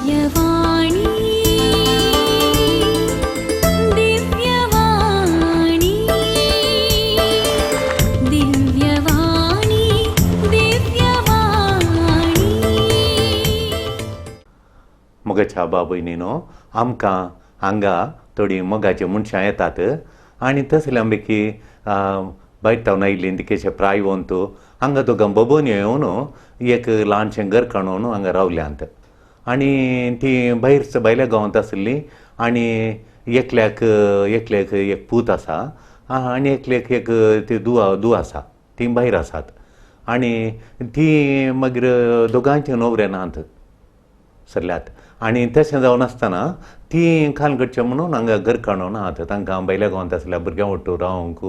दिव्यवाणी दिव्यवाणी दिव्यवाणी दिव्यवाणी. मोगाच्या बाबयनीनो, आमकां हांगा थोडीं मोगाचीं मनशां येतात आनी तसल्या पैकी भायर तावन आयिल्लीं तिकेशे प्रायवंत हांगा दोगां बबोन येवन एक ल्हानशें घर काडून हांगा रावल्यांत आनी ती भायर भायल्या गांवांत आशिल्लीं आनी एकल्याक एकल्याक एक पूत आसा आनी एकल्याक एक ती धूव आसा, ती भायर आसात आनी ती मागीर दोगांयचे न्हवरे नात सरल्यात आनी तशें जावन आसतना ती खालगडचें म्हणून हांगा घर काडून आहात. तांकां भायल्या गांवांत आसल्या भुरग्यां वट्टू रावंक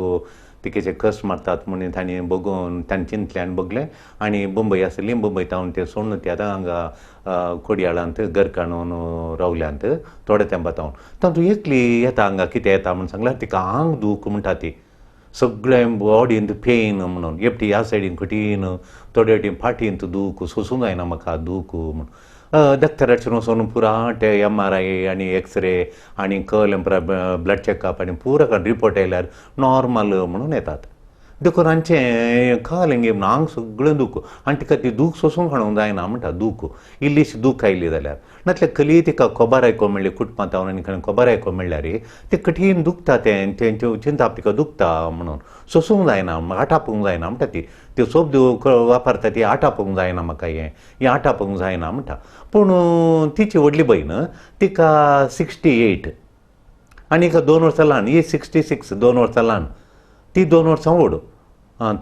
तिकेचे कश्ट मारतात म्हणून तांणी बगोवन तांणी चिंतलें आनी बगलें आनी बंबय आसली, बंबय तावन ते सोडून ते आतां हांगा कोडयाळांत घर काडून रावल्यांत थोड्या तेंपा तावन. तातूंत एकली येता हांगा कितें येता म्हूण सांगल्यार तिका आंग दूख म्हणटा, ती सगळें बॉडींत पेन म्हणून, एकटी ह्या सायडीन कठीण, थोडे वटेन फाटींत दूख, सोसूंक जायना म्हाका दूख म्हूण. डॉक्टराचेर वचून पुरा ते MRI आनी एक्सरे आनी कळ्ळें पुरा ब्लड चॅकअप आनी पुरा रिपोर्ट आयल्यार नॉर्मल म्हणून येतात. देखून हांचें कळ्ळें गे आंग सगळें दूख आनी तिका ती दूख सोसूंक हाडूंक जायना म्हणटा, दूख इल्लीशी दूख आयली जाल्यार नातल्यार कली तिका खबर आयको मेळ्ळी कुटुंबांत तावन आनी खबर आयको मेळ्ळ्यार तें कठीण दुखता, तें तेंचें चिंताप तिका दुखता म्हणून सोसूंक जायना, आटापूंक जायना म्हणटा ती. त्यो सोप वापरता ती आटापूंक जायना म्हाका, हें हें आटापूंक जायना म्हणटा. पूण तिची व्हडली भयण तिका 68 आनी हिका 2 वर्सां ल्हान, ही 66, 2 वर्सां ल्हान, ती 2 वर्सां व्हड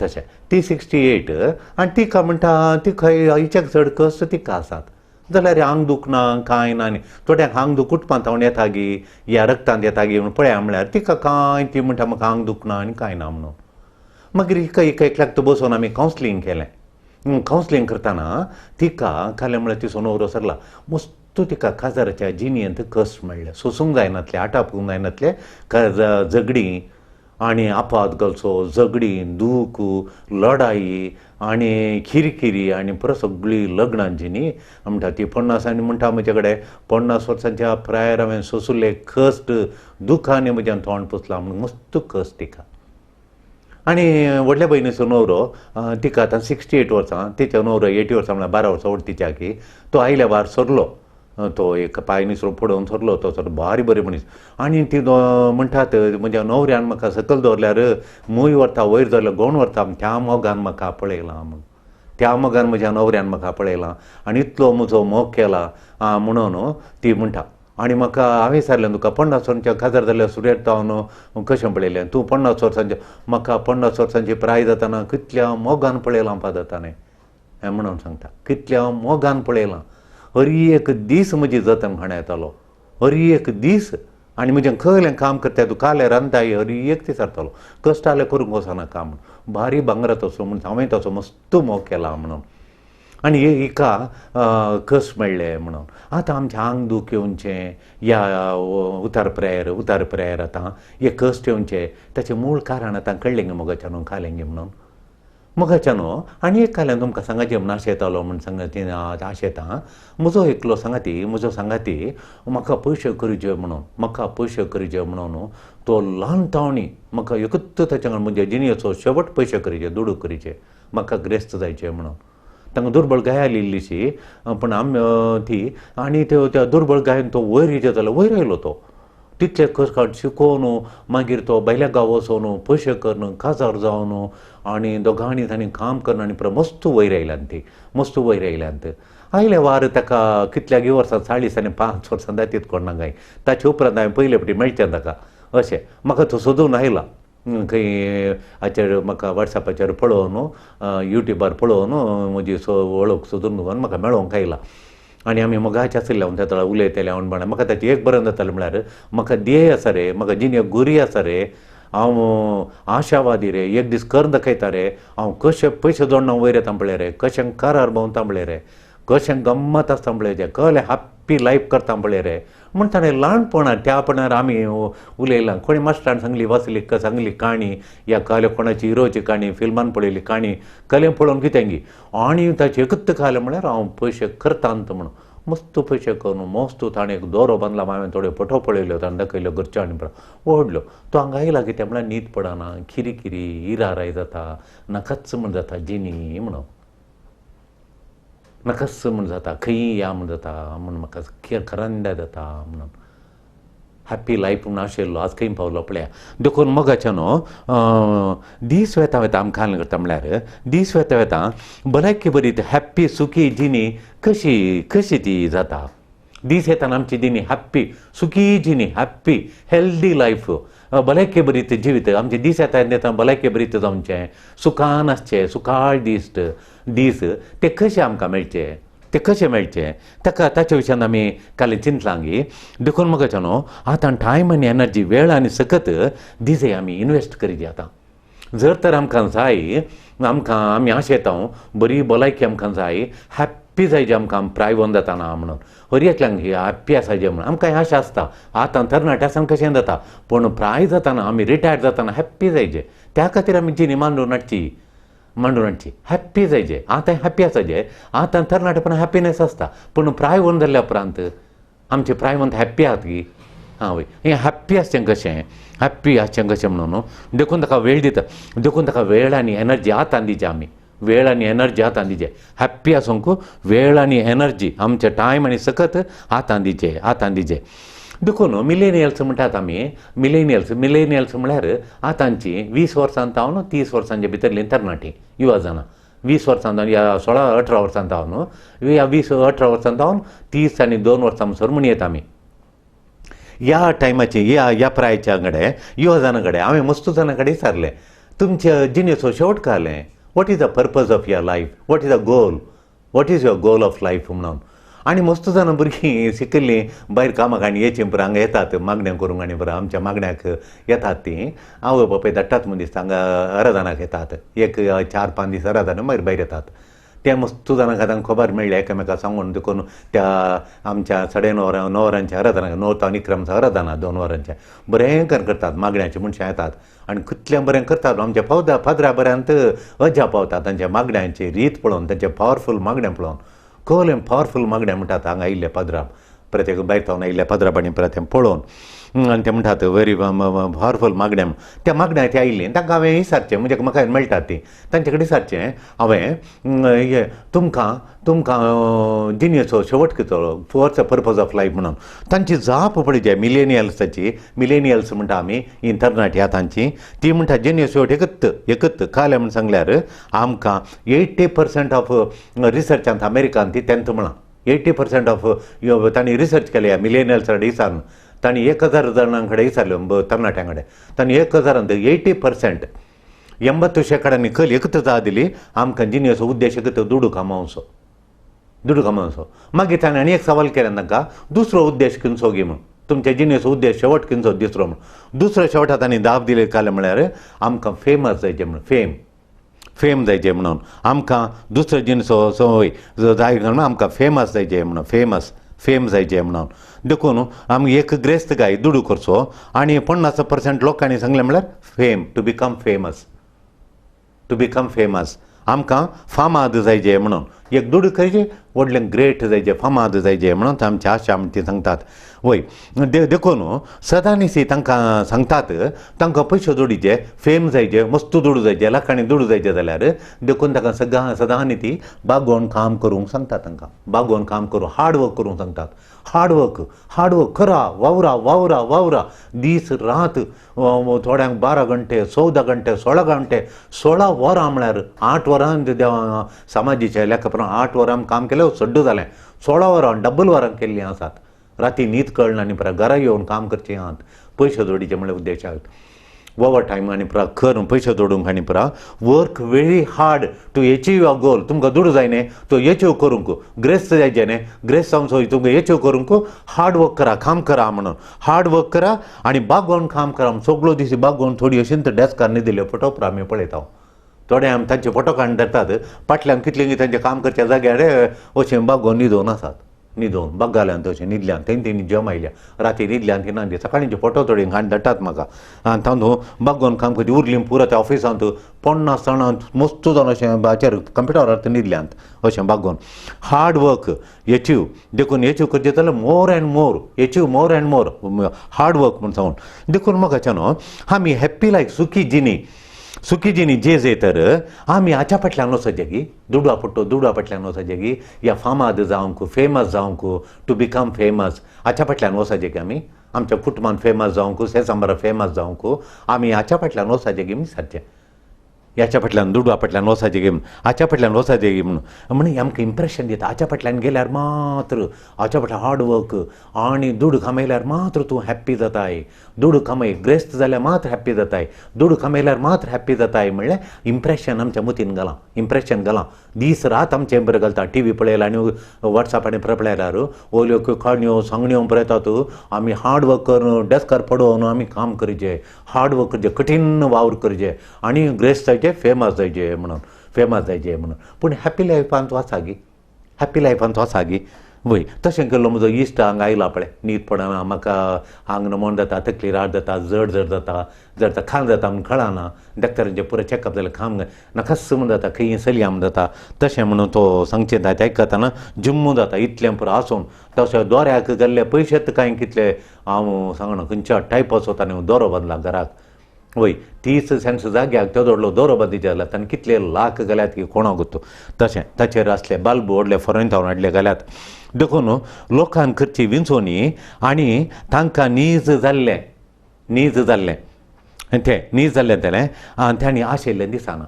तशें ती 68 आनी तिका म्हणटा तिका हिच्याक चड कश्ट तिका आसात जाल्यार आंग दुखना कांय ना आनी थोड्यांक आंग दूख कुटुंबांत हांव येता गी ह्या रक्तांत येता गी म्हणून पळया म्हळ्यार तिका कांय ती म्हणटा म्हाका आंग दुखना आनी कांय ना म्हणून. मागीर हिका हिका एकल्याक तो बसोवन आमी कावन्सिलींग केलें. कावन्सिलींग करतना तिका खालें म्हळ्यार तिचो न्हवरो सरला मस्त तिका काजाराच्या जिणेंत कश्ट मेळ्ळे, सोसूंक जायनातलें, आटापूंक जायनातलें, झगडीं आनी आपात घालचो, झगडीं, दूख, लडाई आनी खिरखिरी आनी परत सगळी लग्नांची न्ही म्हणटा ती 50 आनी म्हणटा म्हजे कडेन 50 वर्सांच्या प्रायर हांवें सोंसुल्ले कश्ट दुखांनी म्हज्यान तोंड पुसलां म्हणून मस्त कश्ट तिका. आनी व्हडल्या भयणीचो न्हवरो तिका आतां 68 वर्सां, तिचो न्हवरो 80 वर्सां म्हळ्यार 12 वर्सां व्हड तिच्याकी, तो आयल्या वार सरलो, तो एक पांय निसरून पडोवन सरलो, तो सर भारी बरे मनीस. आनी ती म्हणटात म्हज्या न्हवऱ्यान म्हाका सकयल दवरल्यार मूय व्हरता वयर दवरल्यार गोण व्हरता, त्या मोगान म्हाका पळयलां म्हूण, त्या मोगान म्हज्या न्हवऱ्यान म्हाका पळयलां आनी इतलो म्हजो मोग केला म्हणून ती म्हणटा. आनी म्हाका हांवें विचारलें तुका 50 वर्सांच्या काजार जाल्यार सुरयत तावन कशें पळयलें तूं 50 वर्सांचें, म्हाका 50 वर्सांची प्राय जातना कितल्या मोगान पळयलां पाद ताणें हें म्हणून सांगता, कितल्या मोगान पळयलां, हर एक दीस म्हजी जतन खाणा येतालो, हर एक दीस आनी म्हजें खंयलें काम करता तूं कालें रांदताय हर एक दीस सारतालो, कश्ट जाल्यार करूंक वचना काम, भारी भांगराचो असो म्हणून हांवें ताचो मस्त मोग केला म्हणून. आनी हिका कस मेळ्ळें म्हणून आतां आमचें आंग दूख येवचें या उतार प्रेयर उतार प्रेयर आतां हे कश्ट येवचें ताचें मूळ कारण आतां कळ्ळें गे मोगाच्या न्हू खालें गे म्हणून मोगाच्या न्हू. आनी एक खालें तुमकां सांगाचें म्हूण आशेतालो म्हूण सांगता आशेता म्हजो एकलो सांगाती म्हजो सांगाती म्हाका पयशे करीचे म्हणून म्हाका पयशे करीचे म्हणून तो ल्हान तावणी म्हाका एकूच ताच्या म्हज्या जिणेचो शेवट पयशे करीचे दुडू करीचे म्हाका ग्रेस्त जायचें म्हणून. तांकां दुर्बळ गाय आयली इल्लीशी पूण आमी ती आनी त्या दुर्बळ गायन तो वयर येयलो जाल्यार वयर आयलो तो तितले कस काड शिकोवन मागीर तो भायल्या गांव वचोन पयशे करून काजार जावन आनी दोगांनी तांणी काम करून आनी परत मस्त वयर आयल्यान ती मस्त वयर आयल्यांत आयले वार ताका कितल्यागी वर्सां 40 आनी 5 वर्सां जातीत कोण ना काय ताचे उपरांत हांवें पयले फावटी मेळचें ताका अशें म्हाका तो सोदून आयला खंय हाचेर म्हाका वॉट्सॅपाचेर पळोवन युट्यूबार पळोवन म्हजी वळख सोदून म्हाका मेळोंक आयला. आनी आमी मोगाचे आशिल्ले हांव त्या उलयताले हांव म्हणल्यार म्हाका ताचें एक बरें जातालें म्हळ्यार म्हाका ध्येय आसा रे म्हाका जिणेक गुरी आसा रे हांव आशावादी रे एक दीस करून दाखयता रे हांव कशें पयशे जोडना वयर येता पळय रे कशें कारार भोंवता पळय रे कशें गम्मत आसता पळय कहलें हॅप्पी लायफ करता पळय रे म्हण ताणें ल्हानपणान त्या पणार आमी उलयलां कोणी मास्टरान सांगली वाचली सांगली काणी या कहले कोणाची हिरोची काणी फिल्मान पळयली काणी कलें पळोवन कितें गी आनी ताचें एकूच खालें म्हळ्यार हांव पयशे करतांत म्हणून मस्त पयशे करून मस्त ताणें एक दोरो बांदला. हांवें थोड्यो फोटो पळयल्यो, ताणें दाखयल्यो घरच्यो आनी व्हडल्यो. तो हांगा आयला कितें म्हळ्यार न्हीद पडना, खिरी खिरी इराराय जाता, नाकाच म्हण जाता जिणी म्हणून, नाकाच म्हण जाता, खंयी या म्हण जाता म्हण म्हाका खरांद्या जाता म्हणून. हॅप्पी लायफ म्हूण आशिल्लो आज खंय पावलो पळया. देखून मोगाच्या न्हू दीस वेता वेता आमकां कितें करता म्हळ्यार दीस वेता वेता भलायकी बरी हॅप्पी सुखी जिणी कशी कशी ती जाता. दीस येताना आमची जिणी हॅप्पी सुखी जिणी, हॅप्पी हेल्दी लायफ, भलायकी बरी जिवीत आमचे दीस येता येता भलायकी बरी जावचें, सुखान आसचें, सुखाळ दीस दीस ते कशे आमकां मेळचे, ते कशें मेळचें ताका ताच्या विशयान आमी काल चिंतलां. देखून म्हाका न्हू आतां टायम आनी एनर्जी, वेळ आनी सकत दिसे आमी इनवेस्ट करीत आतां. जर तर आमकां जाय, आमकां आमी आशेता बरी भलायकी आमकां जाय, हॅप्पी जाय जे आमकां प्रायवन जाताना म्हणून, हर एकल्यांक हॅप्पी आसा जे म्हणून आमकां आशा आसता. आतां तरणाटे आसतना कशें जाता, पूण प्राय जाताना आमी रिटायर्ड जाताना हॅप्पी जायचे, त्या खातीर आमी जिणी मांडून हाडची, मांडून हाडची, हॅप्पी जायचे. आतां हॅप्पी आसा जे, आतां तरणाटेपणान हॅप्पीनेस आसता, पूण प्रायवन जाल्ल्या उपरांत आमचे प्रायवंत हॅप्पी आहात की आं वय, हें हॅप्पी आसचें कशें, हॅप्पी आसचें कशें म्हणून न्हू. देखून ताका वेळ दिता, देखून ताका वेळ आनी एनर्जी आतां दिवची आमी, वेळ आनी एनर्जी आतां दिवचे. हॅप्पी आसूंक वेळ आनी एनर्जी आमचे टायम आनी सकत आतां दिवचे, आतां दिवचे. देखून मिलेनियल्स म्हणटात आमी, मिलेनियल्स, मिलेनियल्स म्हळ्यार आतांची 20 वर्सां जावन 30 वर्सांच्या भितरलीं तरणाटीं युवा जाणां, 20 वर्सां जावन ह्या 16-18 वर्सां जावन ह्या 20-18 वर्सां जावन 30 आनी 2 वर्सां म्हणसर म्हणयेत आमी. ह्या टायमाची ह्या ह्या प्रायच्या कडेन युवा जाणां कडेन हांवें मस्तू जाणां कडेन विचारलें, तुमच्या जिणेचो शेवट कालें, what is the purpose of your life, what is the goal, what is your goal of life म्हणून. आनी मस्त जाणां भुरगीं शिकिल्लीं भायर कामाक आनी येचीं पळय हांगा येतात मागण्या करूंक आनी बरें आमच्या मागण्याक येतात तीं, आवय बापाय धाडटात म्हूण दिसता हांगा आराधनाक येतात, एक 4-5 दीस आराधना मागीर भायर येतात. ते मस्त जाणांक आतां खबर मेळ्ळी एकामेका सांगून, देखून त्या आमच्या 9:30 वरां 9 वरांच्या आराधनाक, 9 ते 11 आराधना 2 वरांच्या बरें करतात, मागण्याची मनशां येतात आनी कितलें बरें करतात. आमच्या फादरा बऱ्यांत अजाप पावता तांच्या मागण्यांची रीत पळोवन, तांचे पावरफूल मागणें पळोवन, कहलें पावरफूल मागणें म्हणटात हांगा आयिल्ले पाद्रा, प्रत्येक भायर जावन आयिल्ल्या पाद्रा परत तें पळोवन आनी ते म्हणटात व्हेरी पावरफूल मागणें. त्या मागण्या ते आयिल्लीं तांकां हांवें विचारचें, म्हणजे म्हाका मेळटात तीं तांचे कडेन विचारचें हांवें, तुमकां तुमकां जिणेचो शेवट कितो, what's a purpose of life म्हणून. तांची जाप पळय मिलेनियल्साची, मिलेनियल्स म्हणटा आमी ही तरणाटी आतांची, ती म्हणटा जिणेचो शेवट एकत एकत कालें म्हूण सांगल्यार आमकां 80% ऑफ रिसर्चांत अमेरिकान ती तेंत म्हळां, 80% ऑफ तांणी रिसर्च केल्या मिलेनियल्स कडेन विचारून, तांणी 1000 जाणां कडेन विचारल्यो तरणाट्यां कडेन, तांणी 1000 80% 80% कल एकत जाप दिली आमकां जिणेचो उद्देश एकत दुडू कमावचो, दुडू कमावचो. मागीर ताणें आनी एक सवाल केलें तांकां, दुसरो उद्देश खंयचो गी म्हूण, तुमच्या जिणेचो उद्देश शेवट खंयचो दुसरो म्हूण. दुसरो शेवटा तांणी जाप दिली कालें म्हळ्यार आमकां फेमस जायचें म्हणून, फेम फेम जायचें म्हणून आमकां दुसरो जिणेचो संवय जाय म्हणून आमकां फेमस जायचें म्हणून, फेमस फेम जायचें म्हणून. देखून आमी एक ग्रेस्त गाय दुडू करचो आनी 50% लोकांनी सांगलें म्हळ्यार fame, to become famous, to become famous, आमकां फामाद जायचे म्हणून, एक दुडू करचे व्हडलें ग्रेट जायचे, फामाद जायचे म्हणून आमची आशा ती सांगतात. वय देखून सदांनीसी तांकां सांगतात तांकां पयशे जोडीचे, फेम जायचे, मस्त दुडू जायचे, लाखांनी दुडू जायचे जाल्यार देखून तांकां सदां सदांनी ती बागोवन काम करूंक सांगतात, तांकां बागोवन काम करूं, हार्ड वर्क करूंक सांगतात. हार्ड वर्क, हार्ड वर्क करा, वावरा वावरा वावरा दीस रात, थोड्यांक 12 घंटे, 14 घंटे, 16 घंटे, 16 वरां म्हळ्यार 8 वरां समाजीच्या लेखा प्रमाण 8 वरां काम केलें सड्डू जालें, 16 वरां डबल वरां केल्लीं आसात, राती न्हीद कळना आनी परत घरा येवन काम करचें आहात पयशे जोडीचे म्हणल्यार उद्देशाक ओवर टायम आनी परत करून पयशे जोडूंक आनी परत work very hard to achieve your goal. तुमकां दुडू जाय न्ही तो एचीव करूंक, ग्रेस्त जायचें न्ही, ग्रेस्त जावन तुमकां एचीव करूंक हार्ड वर्क करा, काम करा म्हणून, हार्ड वर्क करा आनी बागोवन काम करा. सगळो दीस बागोवन थोडी अशीं तर डेस्कार न्हिदिल्ले फोटो आमी पळयता, थोडे आमी तांचे फोटो काडून धरतात, फाटल्यान कितले तांचें काम करच्या जाग्यार अशें बागोवन न्हिदोवन आसात, न्हिदोन बग्गाल्यान तशें न्हिदल्यान तेंय तेणी जम आयल्या राती न्हिदल्यान ती ना सकाळींचे फोटो थोडी घाण धाडटात म्हाका आनी तातूंत बागोवन काम करची उरली पुरो त्या ऑफिसांत 50 जाणां मस्त जावन अशें हाचेर कंप्युटरार न्हिदल्यांत अशें बागोवन. हार्ड वर्क एचीव देखून एचीव करचें जाल्यार more and more achieve more and more hard work म्हूण सांगून देखून म्हाका न्हू आमी हॅप्पी लायफ सुखी जिणी सुखी जिणी जे जे तर आमी हाच्या फाटल्यान वचचे गी दुडवा पडटो दुडवा फाटल्यान वचचे गी या फामाद जावंक फेमस जावंक टू बिकम फेमस हाच्या फाटल्यान वचचे की आमी आमच्या कुटुंबान फेमस जावंक सेसांबरा फेमस जावंक आमी हाच्या फाटल्यान वचचे गी सारचें ह्याच्या फाटल्यान दुडवा फाटल्यान वचचे गी हाच्या फाटल्यान वचचे गी म्हणून म्हणून आमकां इम्प्रेशन दिता हाच्या फाटल्यान गेल्यार मात्र हाच्या फाटल्यान हार्ड वर्क आनी दुडू कमयल्यार मात्र तूं हॅप्पी जाताय दुडू कमय ग्रेस्त जाल्यार मात्र हॅप्पी जाताय दुडू कमयल्यार मात्र हॅप्पी जाताय म्हणल्यार इम्प्रेशन आमच्या मतीन घालां इम्प्रेशन घालां दीस रात आमचें बरें घालता टी व्ही पळयला आनी वॉट्सॅप आनी पळयल्यार ओल्यो काणयो सांगण्यो पळयतात आमी हार्ड वर्क करून डेस्कार पडोवन आमी काम करचें हार्ड वर्क करचें कठीण वावर करचें आनी ग्रेस्त जायचे फेमस जायचे म्हणून फेमस जायचे म्हणून. पूण हॅप्पी लायफान तूं आसा गी हॅप्पी लायफान तूं आसा गी वय तशें केल्लो म्हजो इश्ट हांगा आयला पळय न्हीद पडना म्हाका आंग नमोन जाता तकली राड जाता जड जड जाता जड खाम जाता म्हूण कळना डॉक्टरांचें पुरो चॅकअप जालें खाम नाकास म्हूण जाता खंय चलया म्हूण जाता तशें म्हणून तो सांगचें तें आयकतना जुम्मू जाता इतलें पुरो आसून तशें दोऱ्याक गेल्ले पयशे कांय कितले हांव सांगना खंयच्या टायपाचो ताणें दोरो बांदला घराक वय 30 सेंट्स जाग्याक तो दोडलो दोरो बांदी जाल्यार ताणें कितले लाख घाल्यात की कोणाक गोत्तो तशें ताचेर आसले बाल्ब व्हडले फॉरेन थावन हाडले घाल्यात. देखून लोकांक करची विंचोवणी आनी तांकां नीज जाल्लें नीज जाल्लें तें नीज जाल्लें तेलें आनी तांणी आशिल्लें दिसना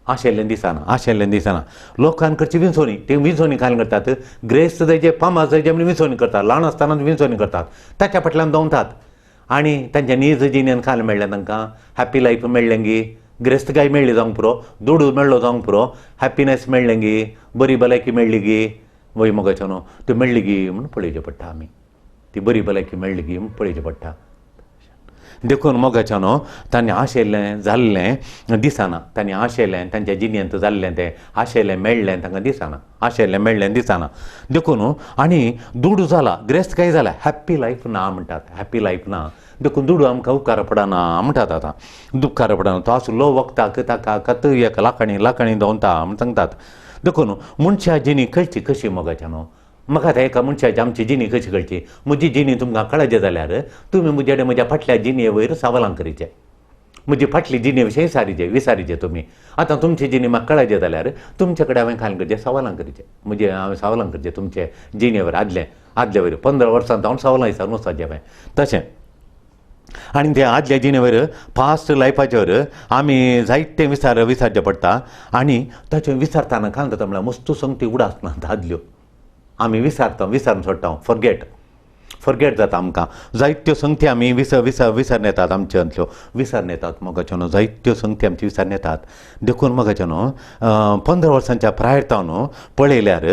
आशिल्लें दिसना आशिल्लें दिसना. लोकांक करची विंचोवणी ती विंचोवणी काय करतात ग्रेस्त जायचे फामाद जायचे म्हणून विंचोवणी करतात ल्हान आसतना विंचोवणी करतात ताच्या फाटल्यान दवतात आनी तांच्या नीज जिणेन खाल मेळ्ळें तांकां हॅप्पी लायफ मेळ्ळें गी ग्रेस्तकाय मेळ्ळी जावंक पुरो दुडू मेळ्ळो जावंक पुरो हॅप्पीनस मेळ्ळें गी बरी भलायकी मेळ्ळी गी वय मोगाचो न्हू ती मेळ्ळी गी म्हूण पळोवचें पडटा आमी ती बरी भलायकी मेळ्ळी गी म्हूण पळोवचें पडटा. देखून मोगाचो न्हू तांणी आशिल्लें जाल्लें दिसना तांणी आशिल्लें तांच्या जिणेंत जाल्लें तें आशिल्लें मेळ्ळें तांकां दिसना आशिल्लें मेळ्ळें दिसना. देखून आनी दुडू जाला ग्रेस्तकाय जाला हॅप्पी लायफ ना म्हणटात हॅप्पी लायफ ना देखून दुडू आमकां उपकार पडना म्हणटात आतां उपकार पडना तो आसलो वखदाक ताका कत एक लाखांनी लाखांनी दवरता म्हूण सांगतात. देखून मनशा जिणी कळची कशी मोगाच्या न्हू म्हाका आतां एका मनशाची आमची जिणी कशी कळची म्हजी जिणी तुमकां कळचे जाल्यार तुमी म्हजे कडेन म्हज्या फाटल्या जिणे वयर सवालां करचें म्हजी फाटली जिणे विशयी विसारीचे विसारीचे तुमी आतां तुमची जिणी म्हाका कळचे जाल्यार तुमचे कडेन हांवें खाल करचें सवालां करचें म्हजे हांवें सवालां करचें तुमचे जिणेवर आदले आदले वयर 15 वर्सां हांव सवालां विचारून वचपाचें हांवें तशें. आनी ते आदल्या जिणेवर पास्ट लायफाचेर आमी जायते विसार विसारचें पडटा आनी ताचें विसारतना काय जाता म्हळ्यार मस्तू संगती उडास ना आदल्यो आमी विसारता विसारून सोडटा फॉरगेट फॉरगेट जाता आमकां जायत्यो संगती आमी विस विस विसरून येतात आमच्यांतल्यो विसरून येतात मोगाच्यो न्हू जायत्यो संगती आमची विसरून येतात. देखून मोगाच्यो न्हू 15 वर्सांच्या प्रायर न्हू पळयल्यार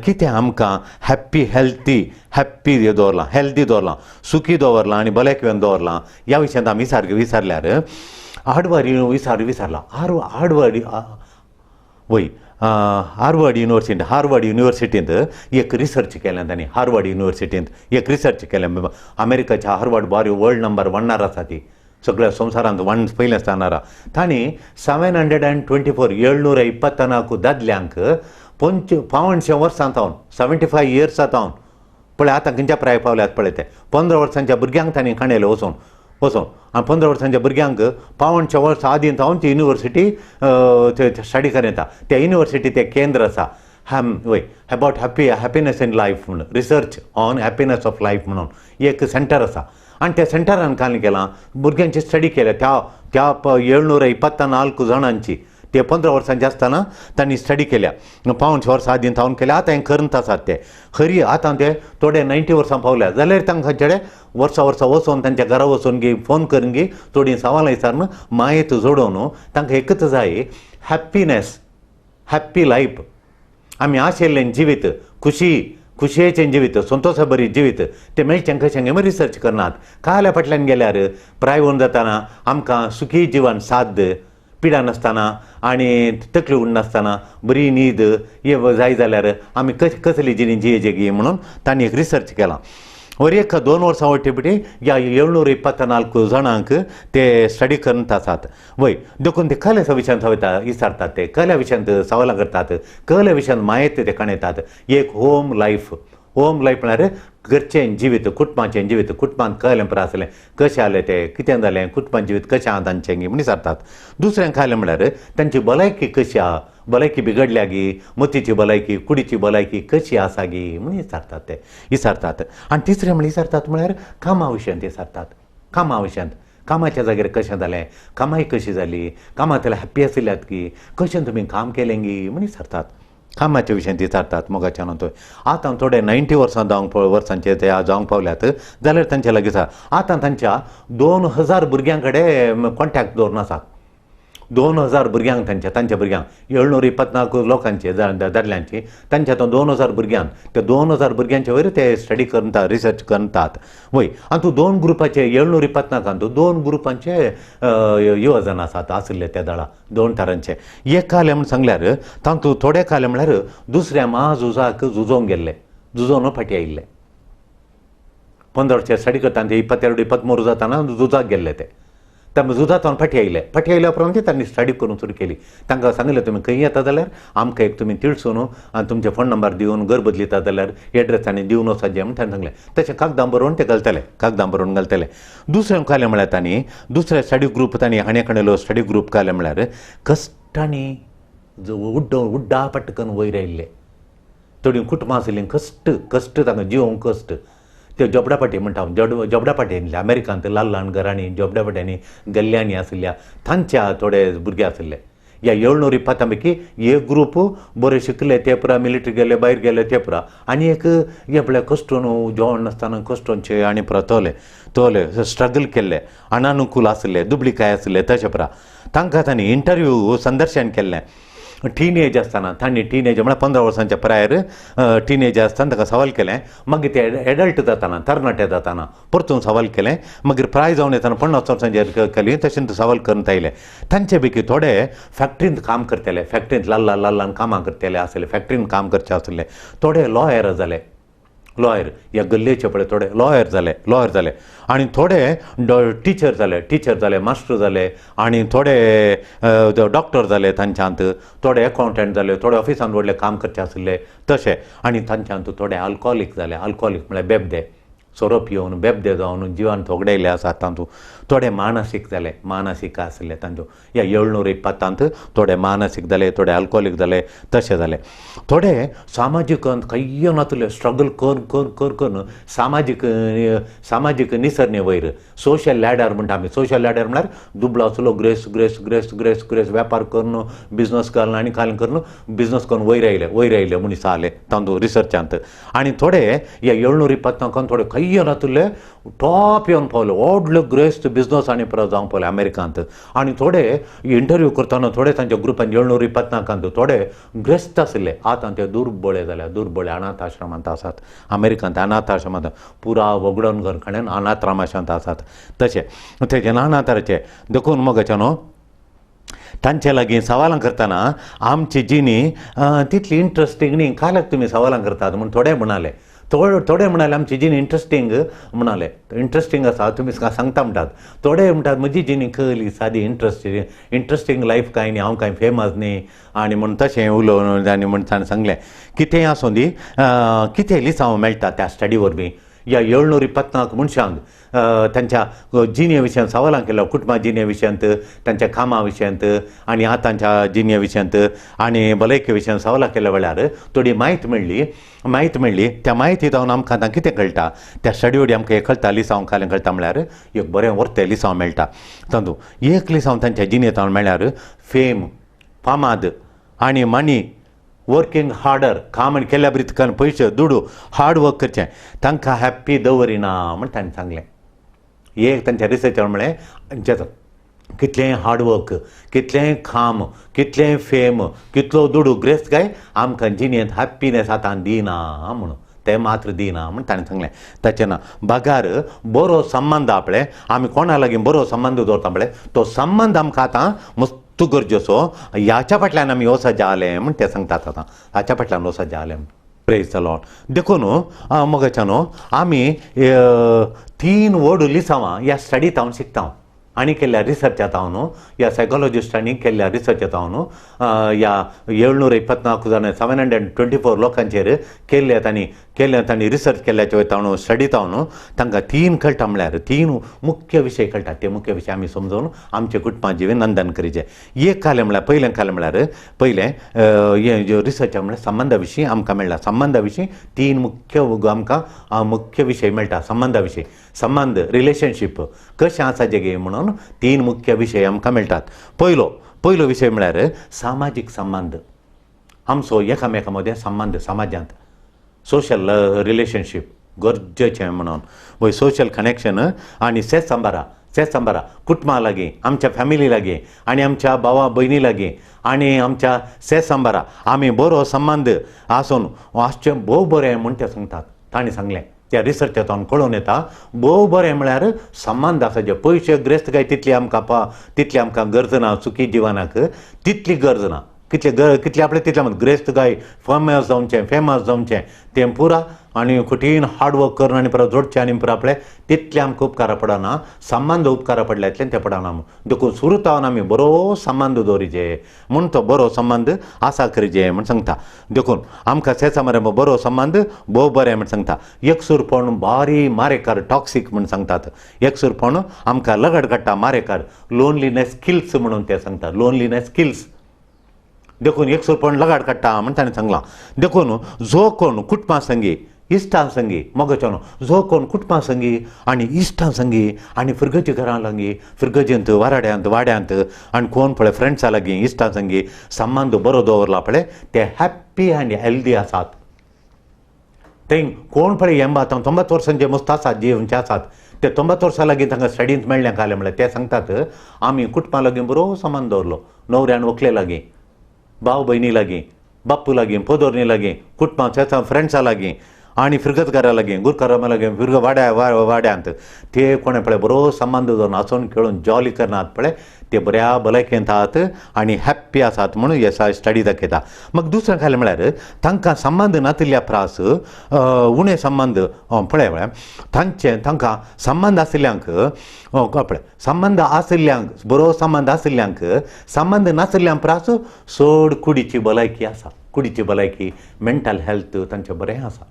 कितें आमकां हॅप्पी हेल्थी हॅप्पी दवरलां हेल्दी दवरलां सुखी दवरलां आनी भलायकेन दवरलां ह्या विशयांत आमी सारकें विसरल्यार हार्डवारी विसार विसरलां हार्डवारी वय हार्वर्ड युनिवर्सिटी हार्वर्ड युनिवर्सिटींत एक रिसर्च केलें तांणी हार्वर्ड युनिवर्सिटींत एक रिसर्च केलें अमेरिकाच्या हार्वर्ड बारी वर्ल्ड नंबर 1 आसा ती सगळ्या संवसारांत 1 पयलें स्थानार तांणी 724 724 दादल्यांक 575 वर्सां जावन 75 इयर्सां जावन पळय आतां खंयच्या प्राय पावल्यात पळय ते 15 वर्सांच्या भुरग्यांक तांणी काणयले वचोन वचोन आनी 15 वर्सांच्या भुरग्यांक 575 वर्सां आदीं जावन ती युनिवर्सिटी स्टडी करून येता त्या युनिवर्सिटी तें केंद्र आसा हॅम वय अबाउट हॅप्पीनस इन लायफ म्हणून research on happiness of life म्हणून एक सेंटर आसा आनी त्या सेंटरान काय केलां भुरग्यांची स्टडी केल्या त्या त्या 724 जाणांची ते 15 वर्सांचे आसतना तांणी स्टडी केल्या 575 वर्सां आदीं थावन केल्या आतां हें करंत आसात ते खरी आतां ते थोडे 90 वर्सां पावल्या जाल्यार तांकां चेडे वर्सां वर्सां वचोन तांच्या घरा वचोन गी फोन करून गी थोडीं सवालां विचारून मायत जोडोवन तांकां एकच जाय हॅप्पीनस हॅप्पी लायफ आमी आशिल्लें जिवीत खुशी खुशयेचें जिवीत संतोशा बरी जिवीत तें मेळचें कशें मागीर रिसर्च करनात काल्या फाटल्यान गेल्यार प्रायवन जाताना आमकां सुखी जिवन साध्य पिडा नासतना आनी तकली उडनासतना बरी न्हीद हे जाय जाल्यार आमी कसली जिणी जियेची म्हणून तांणी एक रिसर्च केला. वर एक 2 वर्सां वटे पिटी ह्या 724 जाणांक ते स्टडी करत आसात. वय देखून ते कलेच्या विशयांत वयता विचारतात, ते कल्या विशयांत सवालां करतात, कल्या विशयांत म्हायती ते काणयतात. एक होम लायफ, होम लायफ म्हळ्यार घरचें जिवीत, कुटुंबाचें जिवीत, कुटुंबांत कळ्ळें पळय आसलें कशें आलें तें, कितें जालें, कुटुंबांत जिवीत कशें आहा तांचें म्हूण विचारतात. दुसरें खालें म्हळ्यार तांची भलायकी कशी आहा, भलायकी बिगडल्या गी, मतीची भलायकी, कुडीची भलायकी कशी आसा गी म्हूण विचारतात ते विचारतात. आनी तिसरें म्हळ्यार विचारतात म्हळ्यार कामा विशयांत विचारतात. कामा विशयांत, कामाच्या जाग्यार कशें जालें, कामाय कशी जाली, कामांतल्यान हॅप्पी आशिल्ल्यात की, कशें तुमी काम केलें गी म्हूण विचारतात. कामाच्या विशयांत विचारतात मोगाच्यान. थंय आतां थोडे 90 वर्सां जावंक वर्सांचे ते जावंक पावल्यात जाल्यार तांच्या लागीं आसा. आतां तांच्या 2000 भुरग्यां कडेन कॉन्टॅक्ट दवरून आसात. 2000 भुरग्यांक तांच्या तांच्या भुरग्यांक 724 लोकांचे दादल्यांची तांच्या आतां 2000 भुरग्यांक, त्या 2000 भुरग्यांच्या वयर ते स्टडी करतात, रिसर्च करतात. वय आनी तूं 2 ग्रुपाचे 724 तूं 2 ग्रुपांचे युवजन आसात आशिल्ले त्या दळा 2 तरांचे. एक काले म्हूण सांगल्यार तातूंत थोडे काले म्हळ्यार दुसऱ्या म्हाझुजाक झुजोवंक गेल्ले, झुजोवन फाटीं आयिल्ले. 15 वर्सां स्टडी करता ते 22 23 जाताना झुजाक गेल्ले ते. ते झुजांत फाटीं आयले, फाटीं आयल्या उपरांत तांणी स्टडी करूंक सुरू केली. तांकां सांगलें तुमी खंय येता जाल्यार आमकां एक तुमी तिळसून आनी तुमचे फोन नंबर दिवन घर बदलिता जाल्यार एड्रेस आनी दिवन वचपाचें म्हूण तांणी सांगलें. तशें कागदां बरोवन ते घालतले, कागदां बरोवन घालतले. दुसरें कालें म्हळ्यार तांणी दुसरे स्टडी ग्रूप तांणी हाणें कडेलो स्टडी ग्रूप कालें म्हळ्यार कश्टांनी उड्डा पटकन वयर आयिल्ले. थोडीं कुटुंबां आशिल्लीं कश्ट कश्ट तांकां जिवोवंक कश्ट. ते जोबडापाटी म्हणटा हांव, जोबडापाटी आशिल्ले अमेरिकांत ल्हान ल्हान घरांनी जोबडापाट्यांनी गल्ल्यांनी आशिल्ल्या तांच्या थोडे भुरगे आशिल्ले. ह्या 725 पैकी एक ग्रूप बरे शिकले ते पुरा मिलिटरी गेले, भायर गेले ते पुरा, आनी एक हे पळय कश्टून जेवण नासतना कश्टोनचे आनी पुरा तोले तोले स्ट्रगल केल्ले, अनानुकूल आशिल्ले, दुबळीकाय आशिल्ले तशें पुरा. तांकां तांणी इंटरव्यू संदर्शन केल्लें. टिनेज आसतना तांणी टिनेज म्हळ्यार 15 वर्सांच्या प्रायर टिनेज आसतना ताका सवाल केलें. मागीर ते एडल्ट जाताना, तरणाटे जाताना परतून सवाल केलें. मागीर प्राय जावन येतना 50 वर्सांचेर केली तशें सवाल करून आयले. तांचे पैकी थोडे फॅक्टरींत काम करतले, फॅक्टरींत ल्हान ल्हान ल्हान ल्हान कामां करतले आसले, फॅक्टरींत काम करचे आसले. थोडे लॉयर जाले, लॉयर ह्या गल्लेचे पळय थोडे लॉयर जाले, लॉयर जाले. आनी थोडे टिचर जाले, टिचर जाले, मास्टर जाले, आनी थोडे डॉक्टर जाले तांच्यांत, थोडे एकावंटंट जाले, थोडे ऑफिसांत व्हडले काम करचे आशिल्ले तशे. आनी तांच्यांत थोडे आल्कोहोलीक जाले, आल्कोहोलीक म्हळ्यार बेबदे, सोरो पिवन बेबदे जावन जिवान थोगडेले आसात तातूंत. थोडे मानसीक जाले, मानसीक आशिल्ले तांच्यो. ह्या 725 थोडे मानसीक जाले, थोडे आल्कोहोलीक जाले तशे जाले. थोडे सामाजीक खंय नातले स्ट्रगल कर कर कर करून सामाजीक सामाजीक निसरणे वयर सोशल लॅडर म्हणटा आमी. सोशल लॅडर म्हळ्यार दुबळो आसलो grace grace grace grace grace वेपार करून बिजनस घालून आनी काल करून बिजनस करून वयर आयले, वयर आयले मनीस आले तातूंत रिसर्चांत. आनी थोडे ह्या 725 थोडे खंय नातले टॉप येवन पावले, व्हडले ग्रेस्त बिजनस आनी परत जावंक पावले अमेरिकांत. आनी थोडे इंटरव्यू करतना थोडे तांच्या ग्रुपान 725 थोडे ग्रेस्त आशिल्ले, आतां ते दुर्बळे जाल्या, दुर्बळे अनाथ आश्रमांत आसात अमेरिकांत. अनाथ आश्रमांत पुरा वगडोन घर कडेन अनाथरामाशांत आसात तशें तेजे नाना तरेचे. देखून मोगाच्या न्हू तांचे लागीं सवालां करतना आमची जिणी तितली इंट्रस्टींग न्ही, कालक तुमी सवालां करतात म्हूण थोडे म्हणाले. थोडे म्हणाले आमची जिणी इंट्रस्टींग म्हणाले, इंट्रस्टींग आसा तुमी सांगता म्हणटात. थोडे म्हणटात म्हजी जिणी खली सादी इंट्रस्टींग लायफ कांय न्ही, हांव कांय फेमस न्ही आनी म्हूण तशें उलोवन आनी म्हूण ताणें सांगलें. कितेंय आसूं दी, कितें लिसांव मेळटा त्या स्टडी वरवीं ह्या 725 मनशांक तांच्या जिणे विशयांत सवालां केल्या, कुटुंबा जिणे विशयांत, तांच्या कामा विशयांत आनी आतांच्या जिणे विशयांत आनी भलायके विशयांत सवालां केल्या वेळार थोडी म्हायती मेळ्ळी, म्हायती मेळ्ळी. त्या म्हायती जावन आमकां आतां कितें कळटा, त्या स्टडी वडी आमकां एक कळटा, लिसांव कालें कळटा म्हळ्यार एक बरें वर्तें लिसांव मेळटा तातूंत. एक लिसांव तांच्या जिणेंत मेळ्ळ्यार फेम, फामाद आनी मनी, वर्किंग हार्डर, काम केल्या बरी पयशे दुडू, हार्ड वर्क करचें, तांकां हॅप्पी दवरिना म्हण तांणी सांगलें. एक तांच्या रिसर्चार म्हळें कितलें हार्ड वर्क, कितलें काम, कितलें फेम, कितलो दुडू ग्रेस्त काय आमकां जिणेंत हॅप्पीनेस आतां दिना म्हणून, तें मात्र दिना म्हण ताणें सांगलें. ताचें ना बगार बरो संबंद आपले आमी कोणा लागीं बरो संबंद दवरता पळय तो संबंद आमकां आतां मस्त तूं गरजेचो ह्याच्या फाटल्यान आमी वचत जालें म्हण ते सांगतात आतां हाच्या फाटल्यान वचत जालें. Praise the Lord. देखून मोगाच्या न्हू आमी 3 व्हड लिसांवां ह्या स्टडींत हांव शिकता आनी केल्ल्या रिसर्चांत हांव न्हू ह्या सायकोलॉजिस्टांनी केल्ल्या रिसर्चांत हांव न्हू ह्या 724 जाण 724 लोकांचेर केल्ल्या तांणी रिसर्च केल्ल्याचे वयता न्हू स्टडींत हांव न्हू तांकां 3 कळटा म्हळ्यार 3 मुख्य विशय कळटा. ते मुख्य विशय आमी समजून आमचे कुटुंबा जिवीत नंदन करीचे. एक कालें म्हळ्यार पयलें कालें म्हळ्यार पयलें हें रिसर्च म्हळ्यार संबंदा विशीं आमकां मेळ्ळा. संबंदा विशीं 3 मुख्य आमकां मुख्य विशय मेळटा. संबंदा विशीं संबंद रिलेशनशीप कशें आसा जे म्हणून 3 मुख्य विशय आमकां मेळटात. पयलो विशय म्हळ्यार सामाजीक संबंद. आमचो एकामेका मदें संबंद समाजांत सोशल रिलेशनशीप गरजेचें म्हणून वय सोशल कनेक्शन आनी सेच सांबारा कुटुंबा लागीं आमच्या फॅमिली लागीं आनी आमच्या भावा भयणी लागीं आनी आमच्या सेच सांबारा आमी बरो संबंद आसून आसचें भोव बरें म्हूण ते सांगतात. तांणी सांगलें त्या रिसर्चांतल्यान कळून येता भोव बरें म्हळ्यार संबंद आसा जे पयशे ग्रेस्त काय तितली आमकां तितली आमकां गरज ना सुखी जिवनाक तितली गरज ना. कितले आपले तितले ग्रेस्त काय फेमस जावचें तें पुरा आनी कठीण हार्डवर्क करून आनी परत जोडचें आनी पुरा आपले तितलें आमकां उपकारा पडना. संबंद उपकारा पडल्या इतलें तें पडना. देखून सुरू जावन आमी बरो संबंद दवरिचे म्हूण तो बरो संबंद आसा करिजे म्हूण सांगता. देखून आमकां सेचा मरे बरो संबंद भोव बरें म्हूण सांगता. एकसूरपण भारी मारेकार टॉक्सीक म्हूण सांगतात. एकसूरपण आमकां लगड काडटा मारेकार लोनलीनेस किल्स म्हणून ते सांगतात. Loneliness kills. देखून एकसूरपण लगाड काडटा म्हण ताणें सांगलां. देखून जो कोण कुटुंबा संगी इश्टां संगी मोगाचो न्हू जो कोण कुटुंबा संगी आनी इश्टां संगी आनी फिरगजी घरां लागीं फिरगजेंत वाराड्यांत वाड्यांत आनी कोण पळय फ्रेंड्सां लागीं इश्टां संगी संबंद बरो दवरला पळय ते हॅप्पी आनी हेल्दी आसात. ते कोण पळय 80 वर्सांचे मस्त आसात जिवनचे आसात ते 90 वर्सां लागीं तांकां स्टडींत मेळ्ळें कालें म्हळ्यार ते सांगतात आमी कुटुंबा लागीं बरो संबंद दवरलो न्हवऱ्यान व्हंकले लागीं भाव भयणी लागीं बाप्पू लागीं पोदोरणी लागीं कुटुंबाच्या फ्रेंड्सां लागीं आनी फिरगतकारा लागीं गुरकारा लागीं फिरग वाड्या वाड्यांत ते कोणें पळय बरो संबंद दवरून हांसून खेळून जॉली करनात पळय ते बऱ्या भलायकेंत आहात आनी हॅप्पी आसात म्हणून हे स्टडी दाखयता. मग दुसरें खालें म्हळ्यार तांकां संबंद नातिल्ल्या प्रास उणे संबंद पळय म्हळ्यार तांचे तांकां संबंद आशिल्ल्यांक पळय संबंद आशिल्ल्यांक बरो संबंद आशिल्ल्यांक संबंद नाशिल्ल्यां प्रास चड कुडीची भलायकी आसा. कुडीची भलायकी मेंटल हेल्थ तांचें बरें आसा.